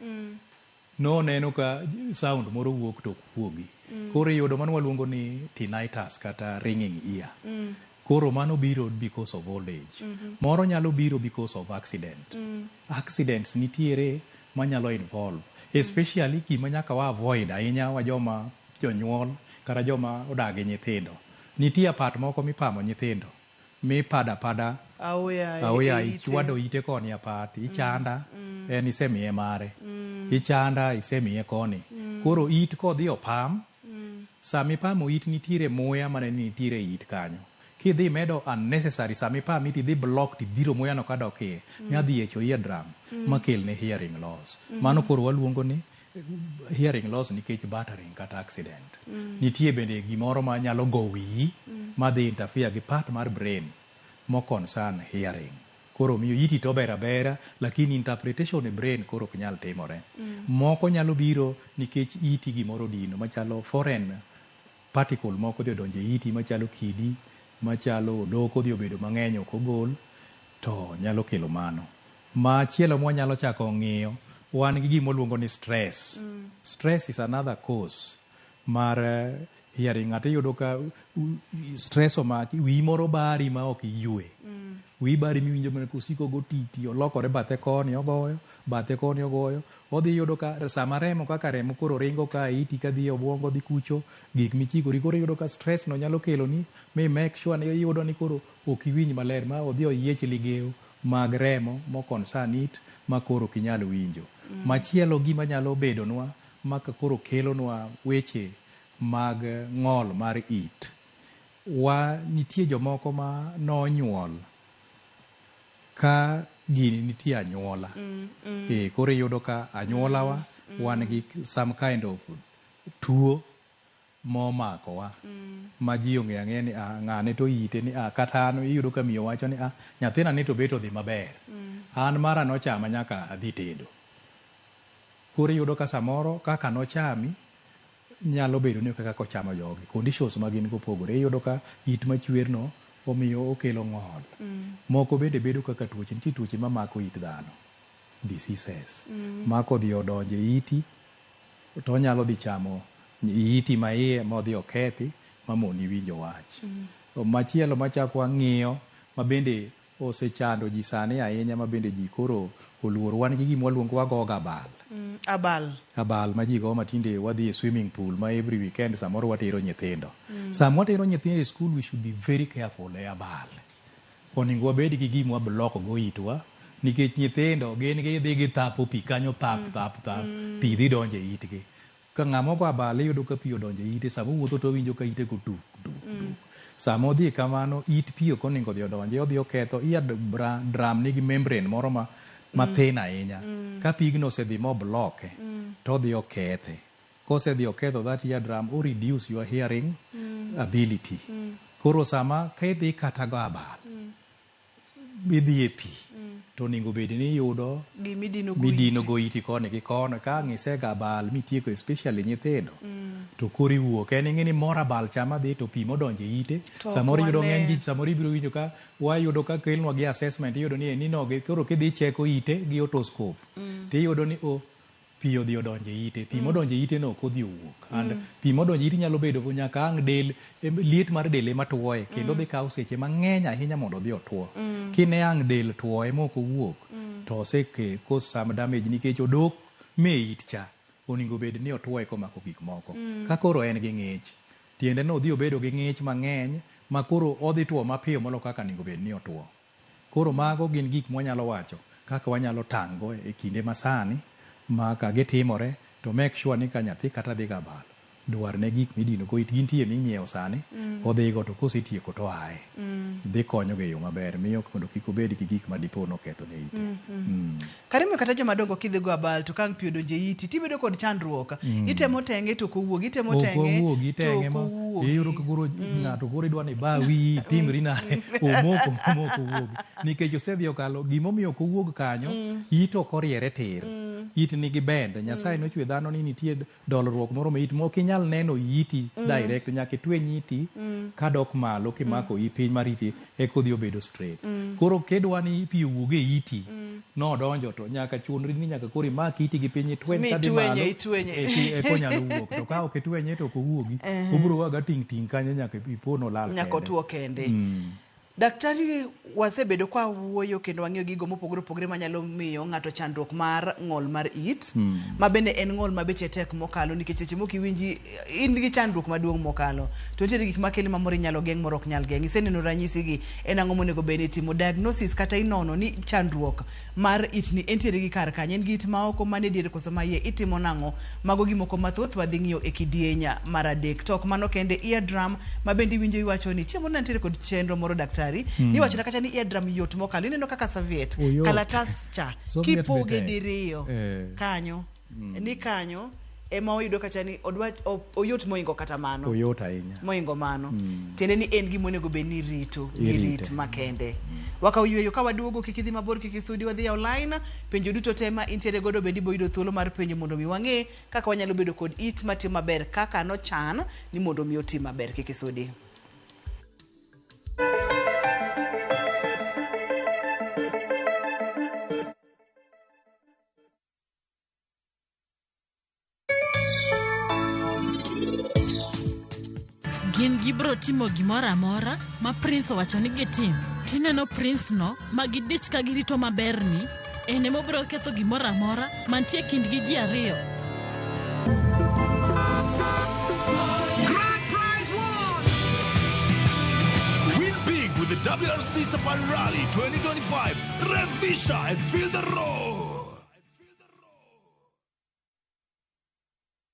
Noneno ka sound moro wuok to ok wuogi. Koro iyudo mano waluongo ni tinnitus kata ringing ear. Koro mano biro because of old age. Moro nyalo biro because of accident. Accidents nitiere manyalo involve. Especially gima nyaka wa avoid ahinya wa joma jonyuol kata joma odak gi nyithindo. Nitie apat moko mipamo nyithindo. Mipada pada Aoyaye aoyaye ite. ichwado ite koni apat ichanda en isemiye mare. Ichanda isemiye koni. Koro it kodhi opam, samipamo it nitiere muya mane nitiere e it kanyo. Kidhi medo unnecessary samipam it idhi block tidhiro muya no kadok iye. Nyadhi echo eardrum makelne hearing loss. Mano koro waluongo ni hearing loss nikech battering kata accident. Nitie bende gimoro ma nyalo go wiyi madhi interfere gi part mar brain mo concern hearing. Koro miyo iti to ber abera lakini interpretation e brain koro ok nyal timore. Moko nyalo biro nikech iti gimoro dino machalo foreign particle moko dhi odonjo e iti machalo kidi, machalo odok odhi obedo mang'eny ok ogol to nyalo kelo mano. Machielo mwanyalo chako ng'iyo wan gi gima waluongo ni stress. Stress is another cause mar hearing. Ng'ato iyudo ka stress omaki, wiyi moro bari ma ok iyue. Wiyi bari miwinjo mana kosiko go titi, olokore bathe koni ogoyo, bathe koni ogoyo. Odhi yudo ka sama remo kaka remo koro ringo ka iti kadhi e obwongo dhi kucho, gik michikori koro iyudo ka stress no nyalo keloni mi make sure ni iyudo ni koro ok iwinj maler ma odhi oyiech ligeo mag remo mo concern it ma koro ok inyal winjo. Machielo gima nyalo bedonwa ma koro kelonwa weche mag ng'ol mar it. Wa nitie jomoko ma nonyuol ka gini nitie anyuola. Koro iyudo ka anyuolawa wan gi some kind of tuo momakowa ma ji ong'eyo ang'eya ni ah, ng'ane to ite ni ah, kata an iyudo ka miyo wacho ni ah, nyathina ni to bet odhi maber. An mara nochama nyaka adhi tedo. Koro iyudo ka samoro kaka nochami nyalo bedo ni ok kaka ochamo jogi. Conditions ma gin go opogore. Iyudo ka it machwer no omiyo okelo ng'ol. Moko bende bedo kaka tuoche. Nitie tuoche mamako it dhano. Diseases. Ma kodhi odonjo e iti to onyalo dhi chamo iti ma iye modhi okethi mamoni winjo wach. Machielo machak wang'iyo ma bende osechando ji sani ahinya ma bende ji koro oluoro wan gi gima waluongo wagoga abal. Abal. Abal ma ji go matinde wadhi e swimming pool ma every weekend samoro watero nyithindo. Sama watero nyithindo e school we should be very careful e abal. Onego wabed gi gima wa block go itwa nikech nyithindo gin gidhi githapo pi kanyo thap thap thap pi dhi donjo e itgi. Ka ng'ama ogo abal iyudo ka pi odonjo e ite sama owuotho to owinjo ka ite go duk duk duk. Sama odhi kamano it pi ok onego odhi odonje odhi oketho ear drum nigi membrane moro ma mathin ahinya. Ka pigno osedhi mo block e to odhi okethe. Kosedhi oketho that ear drum o reduce your hearing ability. Koro sama kidhi kata go abal idhi e pi to onego bed ni iyudo midino go iti koni gi kono ka ang' isega abal mitieko especially nyithindo to koro iwuok en ing'e ni mor abal cha madhi to pi modonjo e ite To samoro iyudo ok ng'eny wane. ji samoro ibiro winjo ka wayudo ka kelnwa gi assessment iyudo ni ni no koro kidhi cheko ite gi otoscope tiyudo ni o pi odhi odonjo e ite pi modonjo e ite no ok odhi owuok and pi modonjo e ite nyalo bedo nyaka ang' del liet mar del ema tuoye kendo dhi kawo seche mang'eny ahinya mondo odhi otuo kine ang' del tuoye mok owuok to ose cause some damage nikech odok me it cha onego bed ni otuoye komako gik moko ka koro en gi ng'ich tiende ni odhi obedo gi ng'ich mang'eny ma koro odhi tuo mapiyo molo kaka onego bed ni otuo. Koro mago gin gik mwanyalo wacho kaka wanyalo tang' go e kinde masani ma ka gitimore to make sure ni ka nyathi kata dhi ga abal dwar ne gik midino go it gintie minyiewo sani odhigo to kosetieko to oaye. Dhi konyo go e yo maber miyo mondo kik obed gi gik ma dipo noketho ne ite. Karimu kata joma dongo kidhi go abal to ka ang' pi odonjo e iti tibedo kod chandruok. Itemo teng'e to ok owuogi, itemo Ok teng'e owuogi to iteng'e ok ma owuogi. iyudo ka koro ng'ato koro idwa ni iba wiyi itimri nade omoko omoko owuogi nikech osedhi okalo gimomiyo ok owuog kanyo it ok oriere tir it nigi bend Nyasaye nochwe dhano ni nitie dolruok moro ma it ma ok inyal neno iti direct nyaka itweny iti kadok malo kimako i piny mar iti eka odhi obedo straight koro kidwa ni pi owuog e iti nodonjo to nyaka chunri ni nyaka koro imak iti gi piny itweny kadhi Mitwenye, malo itwenye. eka onyalo wuok to ka ok itwenye to ok owuogi obiro waga ting' ting' kanyo nyaka ipo nolal Nyaka kende. otuo kende. Daktari wasebedo kwa wuoyo kendo wang'iyo gigo mopogore opogore manyalo miyo ng'ato chandruok mar ng'ol mar it ma bende en ng'ol ma beche tek mokalo nikech seche moko iwinji in gi chandruok maduong' mokalo to nitiere gik makele ma moro inyalo geng' moro ok nyal geng'. Iseneno ranyisi gi en ang'o monego bed ni itimo diagnosis kata inono ni chandruok mar it ni entiere gi kar kanye en gi it maoko mane diere koso ma iye itimo nang'o mago gimoko mathoth wadhi ng'iyo e kidieny mar adek to ok mano kende ear drum ma bende iwinjo iwacho ni chieng' moro ne nitiere kod chenro moro daktari niwacho kata ni ear drum yot mokalo ineno kaka serviette Oyot. kalatas cha Serviette be kipoge tek. diriyo kanyo ni kanyo ema oyudo kacha ni odwa oyot moingo kata mano Oyot ahinya. moingo mano tiende ni en gima onego bed ni irito gi Irite. rit makende wakaw yweyo ka waduogo kik idhi mabor kik isudi wadhi yawo line penjo duto te ma intiere godo bende ibo yudo thuolo mar penjo mondo mi wang'e kaka wanyalo bedo kod it matiyo maber kaka nochan ni mondo mi oti maber kik isudi Gin gibro timo gimoro amora ma Prince owacho ni gitim. Tineno prince no ma gidich ka girito maberni, en ema obiro ketho gimoro amora mantie e kindgi ji ariyo. Grand Prize won! Win big with the WRC Safari Rally 2025. Revisha and feel the roar.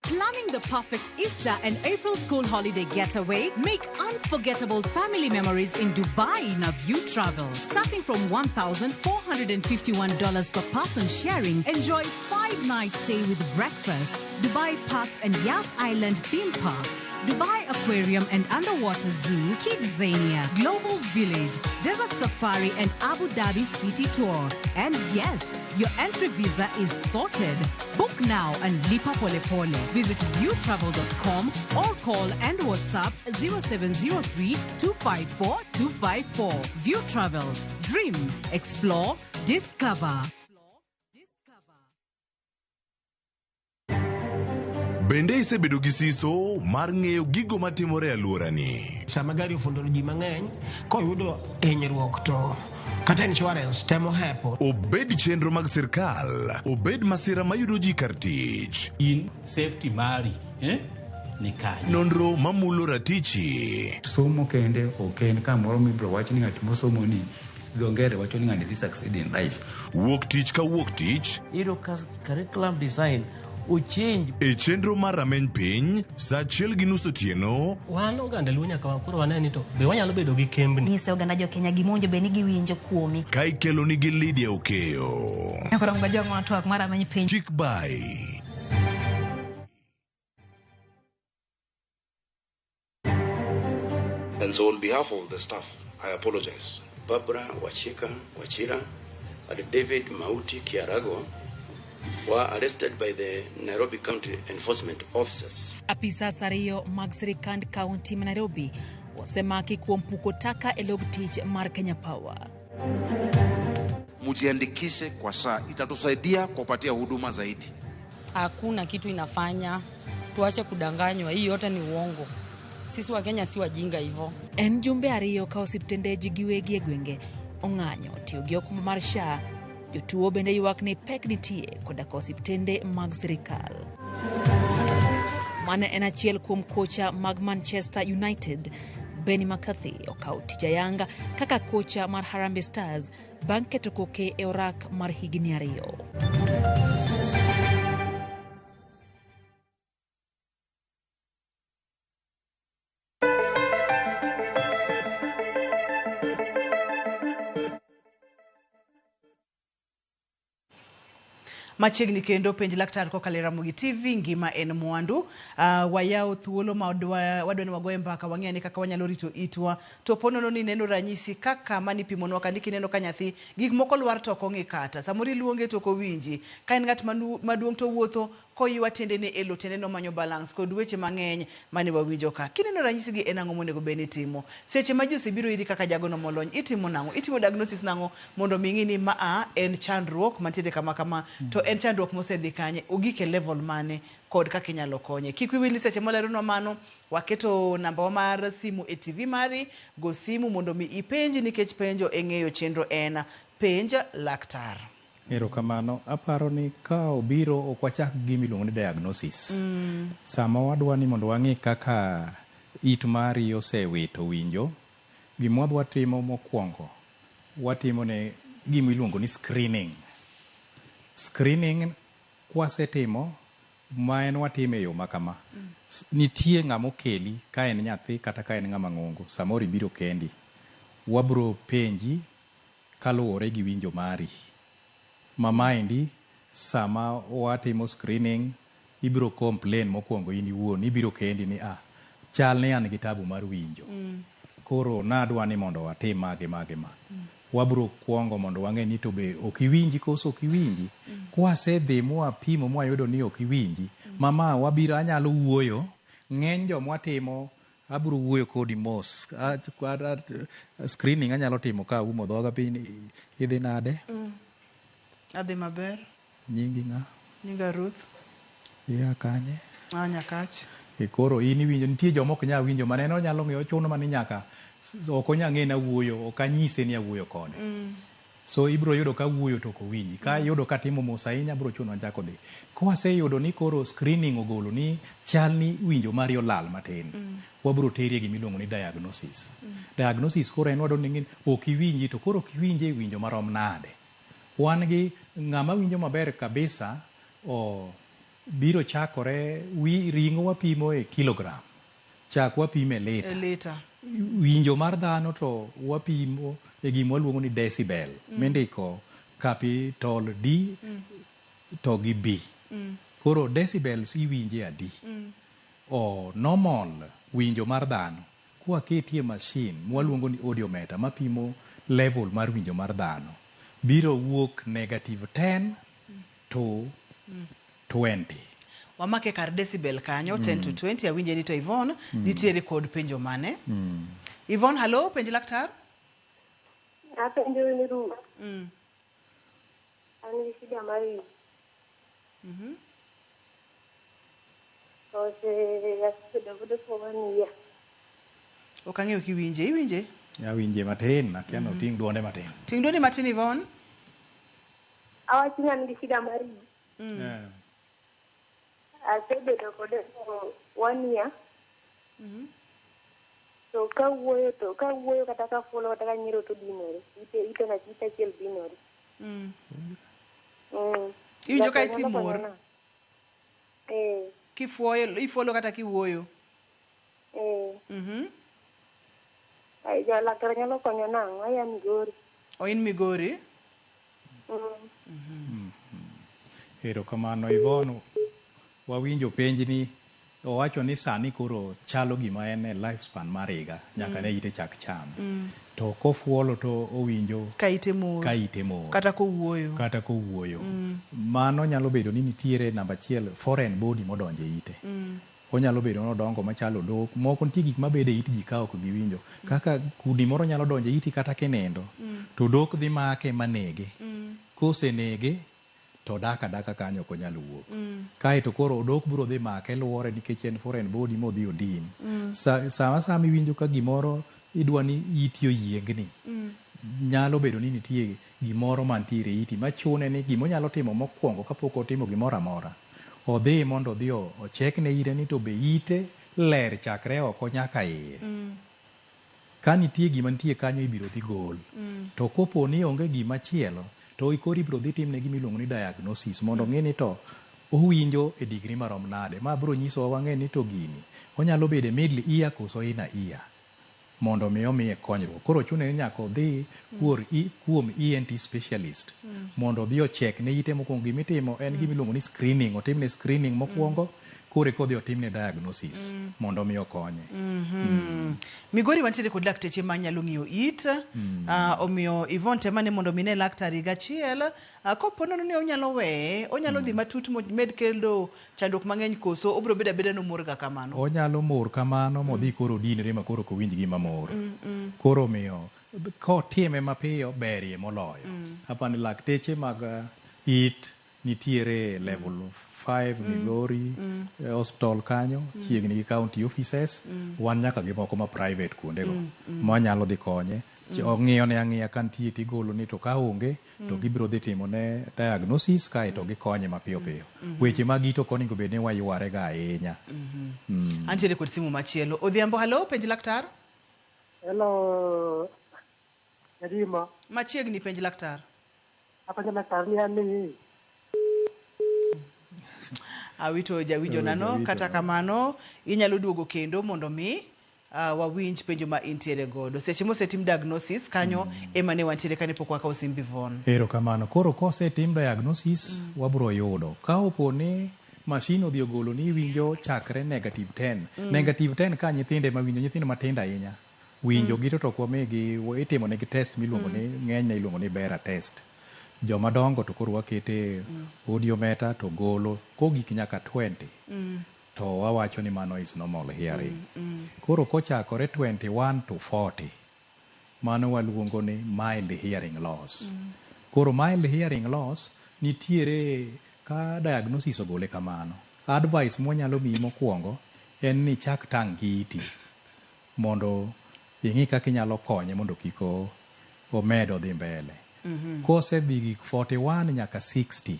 Planning the perfect Easter and April school holiday getaway? Make unforgettable family memories in Dubai in a View Travel. Starting from $1,451 per person sharing, enjoy 5-night stay with breakfast, Dubai Parks and Yas Island theme parks, Dubai Aquarium and Underwater Zoo, Kidzania, Global Village, Desert Safari and Abu Dhabi City Tour. And yes, your entry visa is sorted. Book now and lipa pole pole. Visit viewtravel.com or call and WhatsApp 0703 254 254. View Travel. Dream, explore, discover. Bende isebedo gi siso mar ng'eyo gigo matimore e alworani? Sama gari ofundo ji mang'eny, koyudo hinyruok to kata insurance temo hepo. Obed chenro mag sirkal, obed masira mayudo ji kar tich. In safety mari, ni kanye? Nonro mamulo ratichi. Somo kende ok en kamoro mibiro wach ni ng'at mosomo ni dho ngere wacho ni ng'ani dhi succeed in life. Wuok tich ka wuok tich. Iyudo ka curriculum design ochange. E chenro mar rameny piny, saa 1:30 otieno. Wan oganda Luo nyaka koro wane ni to be wanyalo bedo gi kembni. Nyiso oganda jo Kenya gima owinjo bed ni giwinjo kuomi. Ka ikelo nigi Lydia Okeyo. Koro ngajong' twak mar rameny piny. Chik bai. And so on behalf of the staff, I apologize. Barbara Wachika Wachira and David Mauti Kiarago were arrested by the Nairobi County Enforcement Officers. Apisas ariyo mag sirikand kaunti ma Nairobi osemaki kuom puko taka e log tich mar Kenya Power. Mujiandikishe kwa SHA, itatusaidia kupatia huduma zaidi. Hakuna kitu inafanya tuache kudanganywa, hii yote ni uongo. Sisi wa Kenya si wajinga hivyo. En jumbe ariyo ka osiptende ji giwegi e gwenge ong'anyo tiyo gi okumba mar SHA. Jotuo bende ywak ni pek nitie koda ka osiptende mag sirikal. Mane en achiel kuom kocha mag Manchester United, Benni McCarthy okawo tich ayanga kaka kocha mar Harambee Stars bang' keto koke e orak mar higni 2. Machiegni kendo penj laktar kokalo e Ramogi TV, ngima en mwandu. Wayawo thuolo ma wadwa ni wagoye mbaka, wang'e ni kaka wanyalo rito itwa. To ponono ni neno ranyisi kaka mani pimonwa ka kineno ka nyathi gik moko lwar to ok ong'i kata. Samoro iluonge to ok owinji. Ka en ng'at maduong' to wuotho koywa tiendene e lo, tiende nomanyo balance kod weche mang'eny mane wawinjo ka. Kineno ranyisi gi en ang'o monego bed ni itimo? Seche ma ji osebiro iri kaka jagono molony, itimo nang'o? Itimo diagnosis nang'o mondo mi ing'i ni ma en chandruok mantiere kama kama, to en chandruok mosedhi kanye, ogik e level mane kod kaka inyalo konye. Kik wiwi ni seche moleronwa mano, waketo namba wa mar simu e TV mari, go simu mondo mi ipenji nikech penjo e ng'eyo chenro en penj laktar. Erokamano. Aparo ni ka obiro ok wachak gima iluongo ni diagnosis. Sama wadwa ni mondo wang'i kaka it mari osewito winjo, gima wadwa timo mokwongo, watimo ne gima iluongo ni screening. Screening kwasetimo, ma en watime e yo ma kama. Nitie ng'ama okeli ka en nyathi kata ka en ng'ama ng'ongo, samoro ibiro kendi. Wabro penji kaluwore gi winjo mari. Ma maendi sama watimo screening, ibiro complain mokwongo in iwuon, ibiro kendi ni chal ni an gi tabu mar winjo. Koro nadwa ni mondo watim ma gi ma gi ma. Wabro kwongo mondo wang'e ni to be ok iwinji koso ok iwinji. Kwasedhi mwapimo mwayudo ni ok iwinji, mama wabiro anyalo wuoyo, ng'eny jomwatimo abiro wuoyo kodi mos. Screening anyalo timo ka aumo dhoga piny, idhi nade? Adhi maber. Nyingi ng'a? Nyinga Ruth. Ia kanye? A Nyakach. E koro in iwinjo, nitie joma ok nyal winjo maneno onyalo ng'eyo, ochuno mana ni nyaka Ok onya ng'e ni awuoyo, ok anyise ni awuoyo kode. So ibiro yudo ka wuoyo to ok owinji. Ka yudo ka timo mos ahinya biro chuno chako dhi. Kwaseyudo ni koro screening ogolo ni chal ni winjo mari olal matin. Wabiro teri e gima iluongo ni diagnosis. Diagnosis koro en wadwaro ni ng'e ni ok iwinji to koro ok iwinje e winjo marom nade. Wan gi ng'ama winjo maber kabisa o biro chakore wi ring'o wapimo e kilogram. Chak wapimo e lita. E lita. Winjo mar dhano to wapimo e gima waluongo ni decibel mindiko capital D to gi B. Koro decibels iwinje adi? O normal winjo mar dhano kwaketie machine mwaluongo ni audiometer mapimo level mar winjo mar dhano biro wuok negative 10 to 20. Wamake kar decibel kanyo 10 to 20 awinje ni to Yvonne nitiere kod penjo mane? Yvonne, hello, penj laktar. Apenjo ni Ruth. An gi shida mar wich. To asebedo godo for one year. Ok ang'eyo kiwinje, iwinje? Awinje matin, akia ni oting' duonde matin. Ting' duondi matin Yvonne. Awacho ni an gi shida mar wich. Asebedo kode for one year. To kawuoyo to kawuoyo kata kafuolo kata kanyiero to dinore. Ite ite na ite achiel dinore. Iwinjo ka Laktar iti nyalo mor? konya nang'o? Eh. Kifuoyo, ifuolo kata kiwuoyo? Eh. Ai, ja laktar nyalo konya nang'o? Aya Migori. O in Migori? Erokamano Yvonne. Wawinjo penjni. Owacho ni sani koro chalo gima en e lifespan mar higa nyaka ne ite chak chame. To kofuolo to owinjo Ka ite mor. ka ite mor. Kata kowuoyo. Kata kowuoyo. Mano nyalo bedo ni nitiere namba achiel foreign body modonjo e ite. Onyalo bedo nodongo machalo odok. Moko nitie gik mabedo e it ji ka ok giwinjo. Kaka kudni moro nyalo donjo e iti kata kinindo. To odok dhi make manege. Kosenege to odak adaka kanyo ok onyal wuok. Kaeto koro odok biro dhi make luore nikech en foreign body modhi odin. Sama sama iwinjo ka gimoro idwa ni iti oyiengni. Nyalo bedo ni nitie gimoro mantiere e iti machune ni gimonyalo timo mokwongo kapok otimo gimoro amora. Odhi mondo odhi ochekne ite ni to be ite ler chakre oko nyaka iye. Ka nitie gima nitie kanyo ibiro dhi gol. To kopo ni onge gima chielo, to koro ibiro dhi timne gima iluongo ni diagnosis mondo ong'e ni to owinjo e degree marom nade. Ma biro nyisowa wang'e ni to gini onyalo bedo e middle ear koso inner ear mondo mi omiye konyruok. Koro chune ni nyaka odhi kuom ENT specialist mondo odhi ochek ne ite mokwongo. Gimitimo en gima iluongo ni screening. Otimne screening mokwongo, koro eka odhi otimne diagnosis mondo mi okonye. Migori wantiere kod lakteche manyalo ng'iyo it. Omiyo Yvonne temane mondo mi ne laktar higa achiel. Kopo nono ni onyalo weye, onyalo dhi matut med kelo chandruok mang'eny koso obiro bedo abeda nomor ga kamano. Onyalo mor kamano modhi koro odinre ma koro ok owinj gima mor. Koro omiyo kotime mapiyo berie moloyo. Apani lakteche mag it nitiere level 5 Migori hospital kanyo chiegni gi county offices. Wan nyaka gi moko ma private kuondego manyalo dhi konye. Ong'iyo ne ang'iya ka nitie tigolo ni to ka onge to gibiro dhi timo ne diagnosis kaeto gikonye mapiyo piyo. Weche mag it ok onego bed ni wayware ga ahinya. Antiere kod simu machielo. Odhiambo, hello, penj laktar. Hello, Nyadima. Machiegni penj laktar. Apenjo laktar ni an ni Awito jawinjo nano, kata kamano inyalo duogo kendo mondo mi wawinj penjo ma intiere godo. Seche mosetim diagnosis kanyo ema ne wantiere kane pok wakawo simb Yvonne. Erokamano. Koro kosetim diagnosis wabro yudo. Ka opo ni machine odhi ogolo ni iwinjo chakre negative 10. Negative 10 ka nyithindo ema winjo, nyithindo matindo ahinya. Winjo gi to ok wamigi, itimo negi test miluongo ni ng'enyne iluongo ni BERA test. Joma dongo to koro wakete audiometer to golo kogik nyaka 20. To wawacho ni mano is normal hearing. Koro kochakore 21 to 40, mano waluongo ni mild hearing loss. Koro mild hearing loss nitiere ka diagnosis ogole kamano. Advice mwanyalo miyi mokwongo en ni chak tang' gi iti mondo Ing'i kaka inyalo konye mondo kik omed odhi mbele. Kosedhi gik 41 nyaka 60,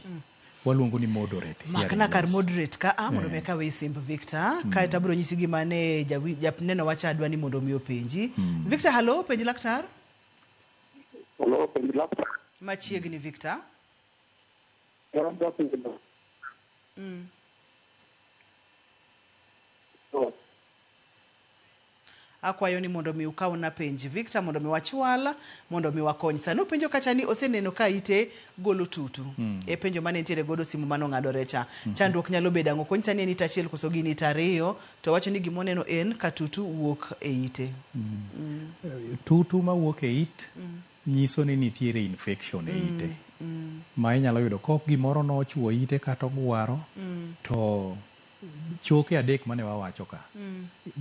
waluongo ni moderate hearing Makna kar loss. moderate ka a mondo mi akawe simb Victor. Kaeto abiro nyisi gima ne janeno wacha adwa ni mondo mi openji. Victor, hallo, penj laktar. Hello, penj laktar. Machiegni Victor. Adwa penjo. Akwayo ni mondo mi ukawna penj Victor mondo mi wachwal mondo mi wakony. Sano penjo kacha ni oseneno ka ite golo tutu. E penjo mane nitiere godo simu mane ong'adore cha. Chandruok nyalo bedo ang'o? Konyisa ni en it achiel koso gin it ariyo to wacho ni gimoneno en ka tutu wuok e ite. Tutu mawuok e it nyiso ni nitiere infection e ite. Ma inyalo yudo kok gimoro nochuo ite kata ogwaro to choke adek mane wawacho ka.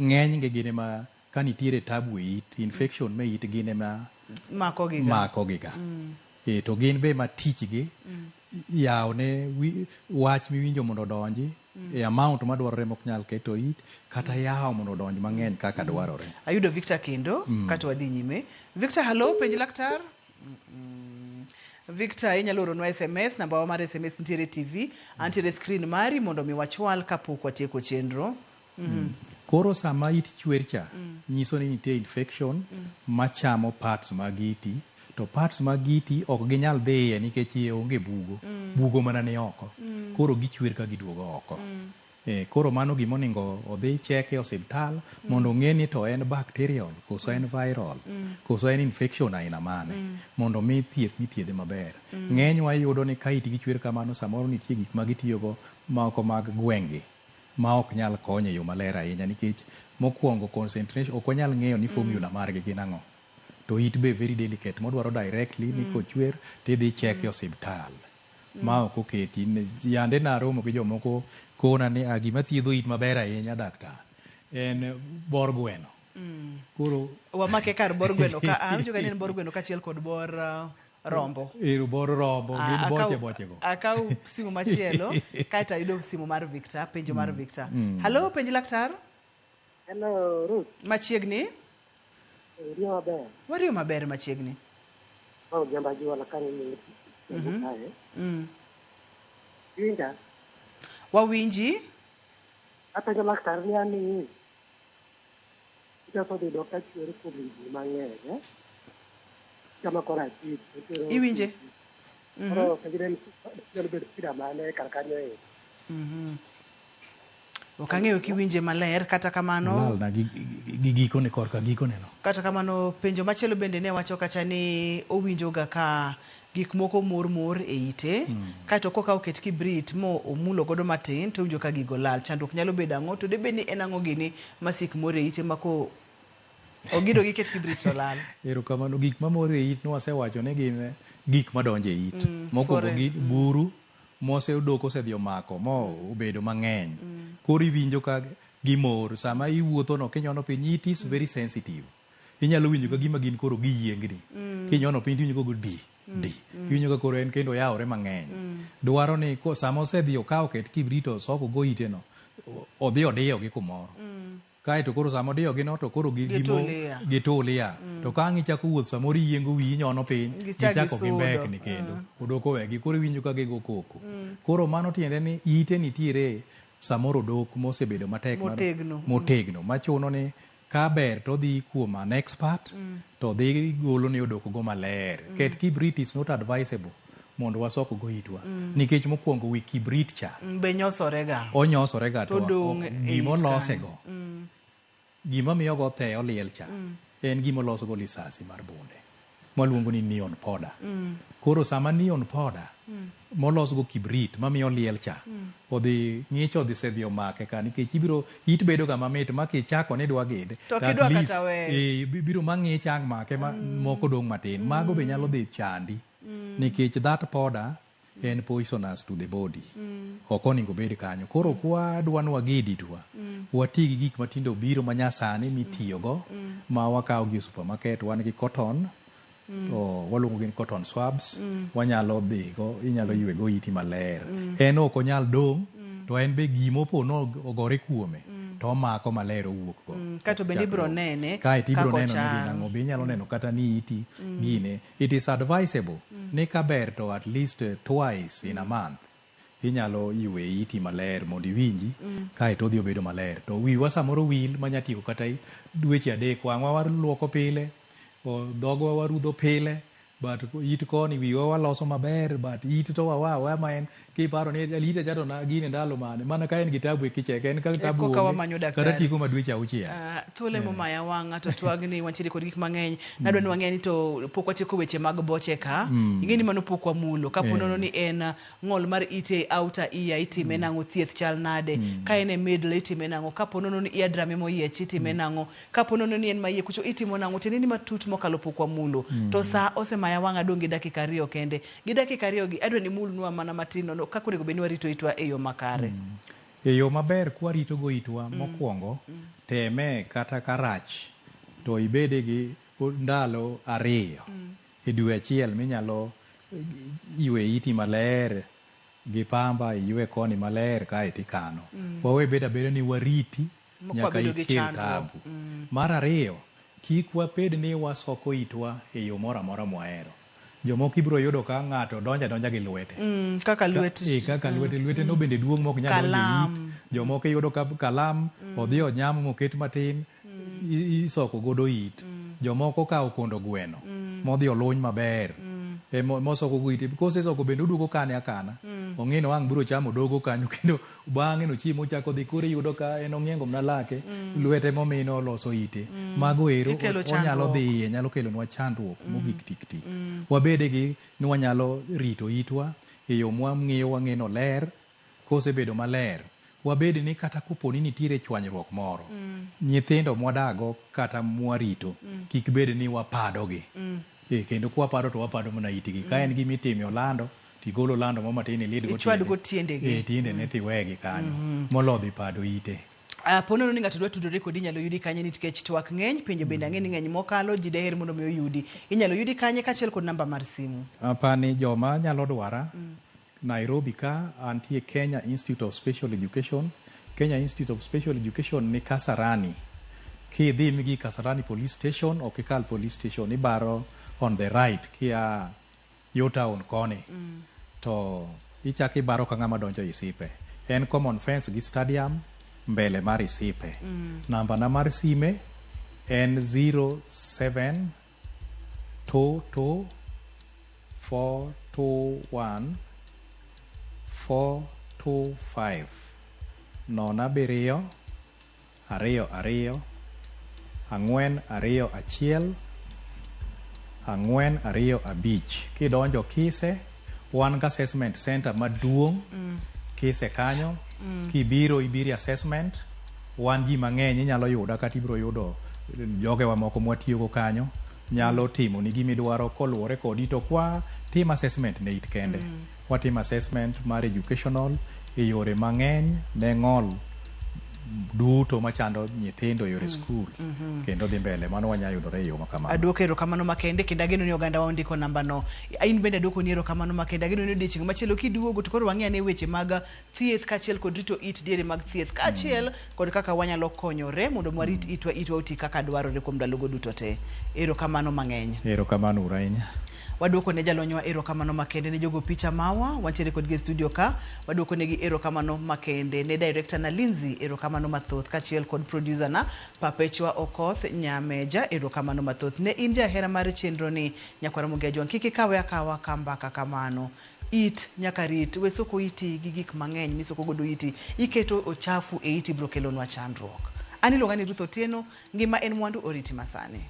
Ng'enygi gin ema ka nitiere tabu e it, infection me it gin ema Mako giga. mako giga. To gin be ma tichgi yawo ne wach miwinjo mondo odonji e amount madwarore mok nyal keto it kata yawo mondo odonj mang'eny kaka dwarore. Ayudo Victor kendo kato wadhi nyime. Victor, hallo, penj laktar. Victor, inyalo oronwa SMS, namba wa mar SMS nitiere TV, antiere screen mari mondo mi wachwal kapok watieko chenro. Koro sama it chwer cha, nyiso ni nitie infection machamo parts mag iti, to parts mag iti ok ginyal dhiye nikech iye onge bugo. Bugo mana ni oko. Koro gichwer ka giduogo oko. Koro mano gima onego odhi cheke e osiptal mondo ong'e ni to en bacterial koso en viral koso en infection aina mane mondo mi thieth mithiedhe maber. Ng'enywa iyudo ni ka itgi chwer kamano samoro nitie gik ma gitiyogo moko mag gweng'gi ma ok nyal konyo e yo maler ahinya nikech mokwongo concentration ok wanyal ng'eyo ni formula margi gin ang'o. To it be very delicate modwaro directly ni kochwer tidhi cheke e osiptal. Ma ok oketi. Yande naromo gi jomoko kona ni gima thiedho it maber ahinya daktar en bor gweno. Koro wamake kar bor gweno ka awinjo ka ni en bor gweno kaachiel kod bor rombo. Ero bor rombo gin boche boche go. Akaw simu machielo kaeto ayudo simu mar Victor, penjo mar Victor. Hallo, penj laktar. Hello, Ruth. Machiegni. Riyo maber. Wariyo maber machiegni. Ma ojamba jiwala kanyo ni kae. Winja. Wawinji. Apenjo laktar ni ani ita odhi dok ka chwer kuom higni mang'eny. Kama koro achich. Iwinje. Koro penjo ni nyalo bedo shida mane kar kanyo e. Ok ang'eyo kiwinje maler kata kamano. Lalna gi gikone korka gikone no. Kata kamano penjo machielo bende ne wacho kacha ni owinjo ga ka gik moko mor mor e ite. Kaeto koka oket kibrit mo omulo godo matin to owinjo ka gigo lal. Chandruok nyalo bedo ang'o? To debed ni en ang'o gini masik mor e ite mako ogido gi ket kibrit to lal. Erokamano. Gik mamor e it nwasewacho ni gin gik madonjo e it. Mokwongo gin buru mose odok osedhi omako mo obedo mang'eny. Koro iwinjo ka gimor. Sama iwuotho no kinyono piny it is very sensitive. Inyalo winjo ka gima gin koro giyiengni. Kinyono piny tiwinjo ka di di. Iwinjo ka koro en kendo oyawore mang'eny. Dwaro ni sama osedhi okawo ket kibrit osoko go ite no, odhi odiyogi kumoro. Kaeto koro sama odiyogi no to koro gitulia. To ka ang' ichako wuoth samoro iyiengo wiyi inyono piny, gichako gimbekni kendo. Odok owegi koro iwinjo ka gigo koko. Koro mano tiende ni ite nitiere samoro odok mosebedo matek motegno machuno ni ka ber to odhi kuom an expert to dhi golo ni odok go maler. Ket kibrit is not advisable mondo wasok go itwa. Nikech mokwongo wi kibrit cha be nyosorega. Onyosorega to gima olosego. Gima miyo go the oliel cha en gima olosgo lisasi mar bunde mwaluongo ni neon powder. Koro sama neon powder molosgo kibrit mamiyo liel cha odhi ng'ich odhi sedhi omake ka nikech ibiro it bedo ga mamit ma kichako ni idwa gide to kidwa kata weyo biro ma ng'ich ang' make ma moko dong' matin. Mago be nyalo dhi chandi nikech that powder en poisonous to the body. Ok onego bed kanyo. Koro kwa dwa ni wagid itwa, wati gi gik matindo biro manyasani mitiyogo ma wakawo gi e supermarket. Wan gi cotton, waluongo gi ni cotton swabs. Wanyalo dhigo, inyalo ywego iti maler. En ok onyal dong', to en be gimopo no ogore kuome. to omako maler owuok go. Kaeto bende ibiro nene Kaeto ibiro kaka neno ni ochal. nang'o be inyalo neno kata ni iti gine. It is advisable ni kaber to at least twice in a month inyalo ywe iti maler mondo iwinji. Kaeto odhi obedo maler to wiwa samoro wil manya tieko kata dweche 3. Wang'wa waluoko pile, dhogwa warudho pile, but it koni wiwa waloso maber, but it to wawa aweya ma en kiparo ni ite cha to na gine ndalo mane mana ka en gi tabu e kicheke en ka tabu koka onge, wamanyo kata daktari. tieko ma dweche 6. Thuolo emomaya wang'a to twagni wantiere kod gik mang'eny. Nadwa ni wang'e ni to pok watieko weche mag boche ka. Ing'e ni mano pok wamulo. Kapo nono ni en ng'ol mar it e outer ear itime nang'o, thieth chal nade? Ka en e middle itime nang'o? Kapo nono ni eardrum emoyiech itime nang'o? Kapo nono ni en maiye kucho itimo nang'o? Tiende ni matut mokalo pok wamulo. To sa osemaya wang'a dong' gi dakika 2 kende. Gi dakika 2 gi adwa ni mulnwa mana matin nono kaka onego bed ni warito itwa e yo makare. E yo maber kwarito go itwa mokwongo, teme kata karach to ibede gi ndalo 2 e dwe achiel minyalo ywe iti maler gi pamba, iywe koni maler kaeto ikano. Wawe bedo abeda ni wariti Mok nyaka wabedo it gi kel chandruok. tabu. Mar ariyo, kik wabed ni wasoko itwa e yo moro amora mwahero. Jomoko ibiro yudo ka ng'ato donjo adonja gi lwete. Kaka lwet. Kaka lwete, lwete no bende duong' mok nyal donjo e it. Kalam. Jomoko iyudo ka kalam odhi onyam moket matin isoko godo it. Jomoko okawo kondo gweno modhi oluny maber. Mosoko go ite. Kosesoko bende oduogo kane akana. Ong'ino ang' biro chamo dogo kanyo kendo bang'e no chiemo ochako dhi koro iyudo ka en ong'iengo mana lake, lwete momino oloso ite. Mago ero Ikelo onyalo chandruok. dhi iye, nyalo kelonwa chandruok mogik tik tik. Wabede gi ni wanyalo rito itwa e yo mwang'iyo wang'e ni oler, kosebedo maler wabed ni kata kopo ni nitiere chwanyruok moro, nyithindo mwadago kata mwarito kik bed ni wapadogi. Kendo kwapado to wapado mana itgi. Ka en gima itime olando tigolo olando mo matin ilid go Ichwad go tiendegi. Tiendene tiwegi kanyo. Molo dhi pado ite. Po nono ni ng'ato dwa tudore kodi inyalo yudi kanye nikech twak ng'eny, penjo bende ang'e ni ng'eny mokalo, ji daher mondo mi oyudi. Inyalo yudi kanye kaachiel kod namba mar simu. Apani joma nyalo dwara Nairobi ka antie Kenya Institute of Special Education. Kenya Institute of Special Education ni Kasarani. Kidhi migi Kasarani Police Station, ok ikal police station, ibaro on the right kia yo town koni. To ichako ibaro ka ng'ama donjo Isipe. En common fence gi stadium mbele mar Isipe. Namba na mar sime en 0722 421 425 0 7 2 2 4 2 1 4 2 5. Kidonjo Kise, wan gi assessment center maduong' Kise kanyo. Kibiro ibiro e assessment, wan ji mang'eny inyalo yuda kata ibiro yudo jogewa moko mwatiyogo kanyo nyalo timo ni gimidwaro koluwore kodi to kwa tim assessment ne it kende. Watimo assessment mar educational e yore mang'eny ne ng'ol duto machando nyithindo e yore skul kendo dhi mbele mano wanya yudore e yo makamano. Aduoko erokamano makende kendo ageno ni oganda wa ondiko namba no. In bende aduoko ni erokamano makende ageno ni odiochieng' machielo kiduogo to koro wang'i ane weche mag thieth kaachiel kod rito it diere mag thieth kaachiel kod kaka wanyalo konyore mondo warit itwa itwa oti kaka dwarore kuom ndalogo duto te. Erokamano mang'eny. Erokamano uru ahinya. Waduoko ne jalonywa erokamano makende ne jogo picha mawa wantiere kodgi e studio ka waduoko negi erokamano makende ne director na Lindsay erokamano mathoth kaachiel kod producer na Perpetua Okoth Nyameja erokamano mathoth ne in jahera mar chenro ni nyakwara Ramogi Ajwang' kik ikawe akawa ka mbaka kamano. It nyaka rit we soko iti gi gik mang'eny misoko godo iti iketo ochafu e iti biro kelonwa chandruok. An iluonga ni Ruth Otieno, ngima en mwandu oriti masani.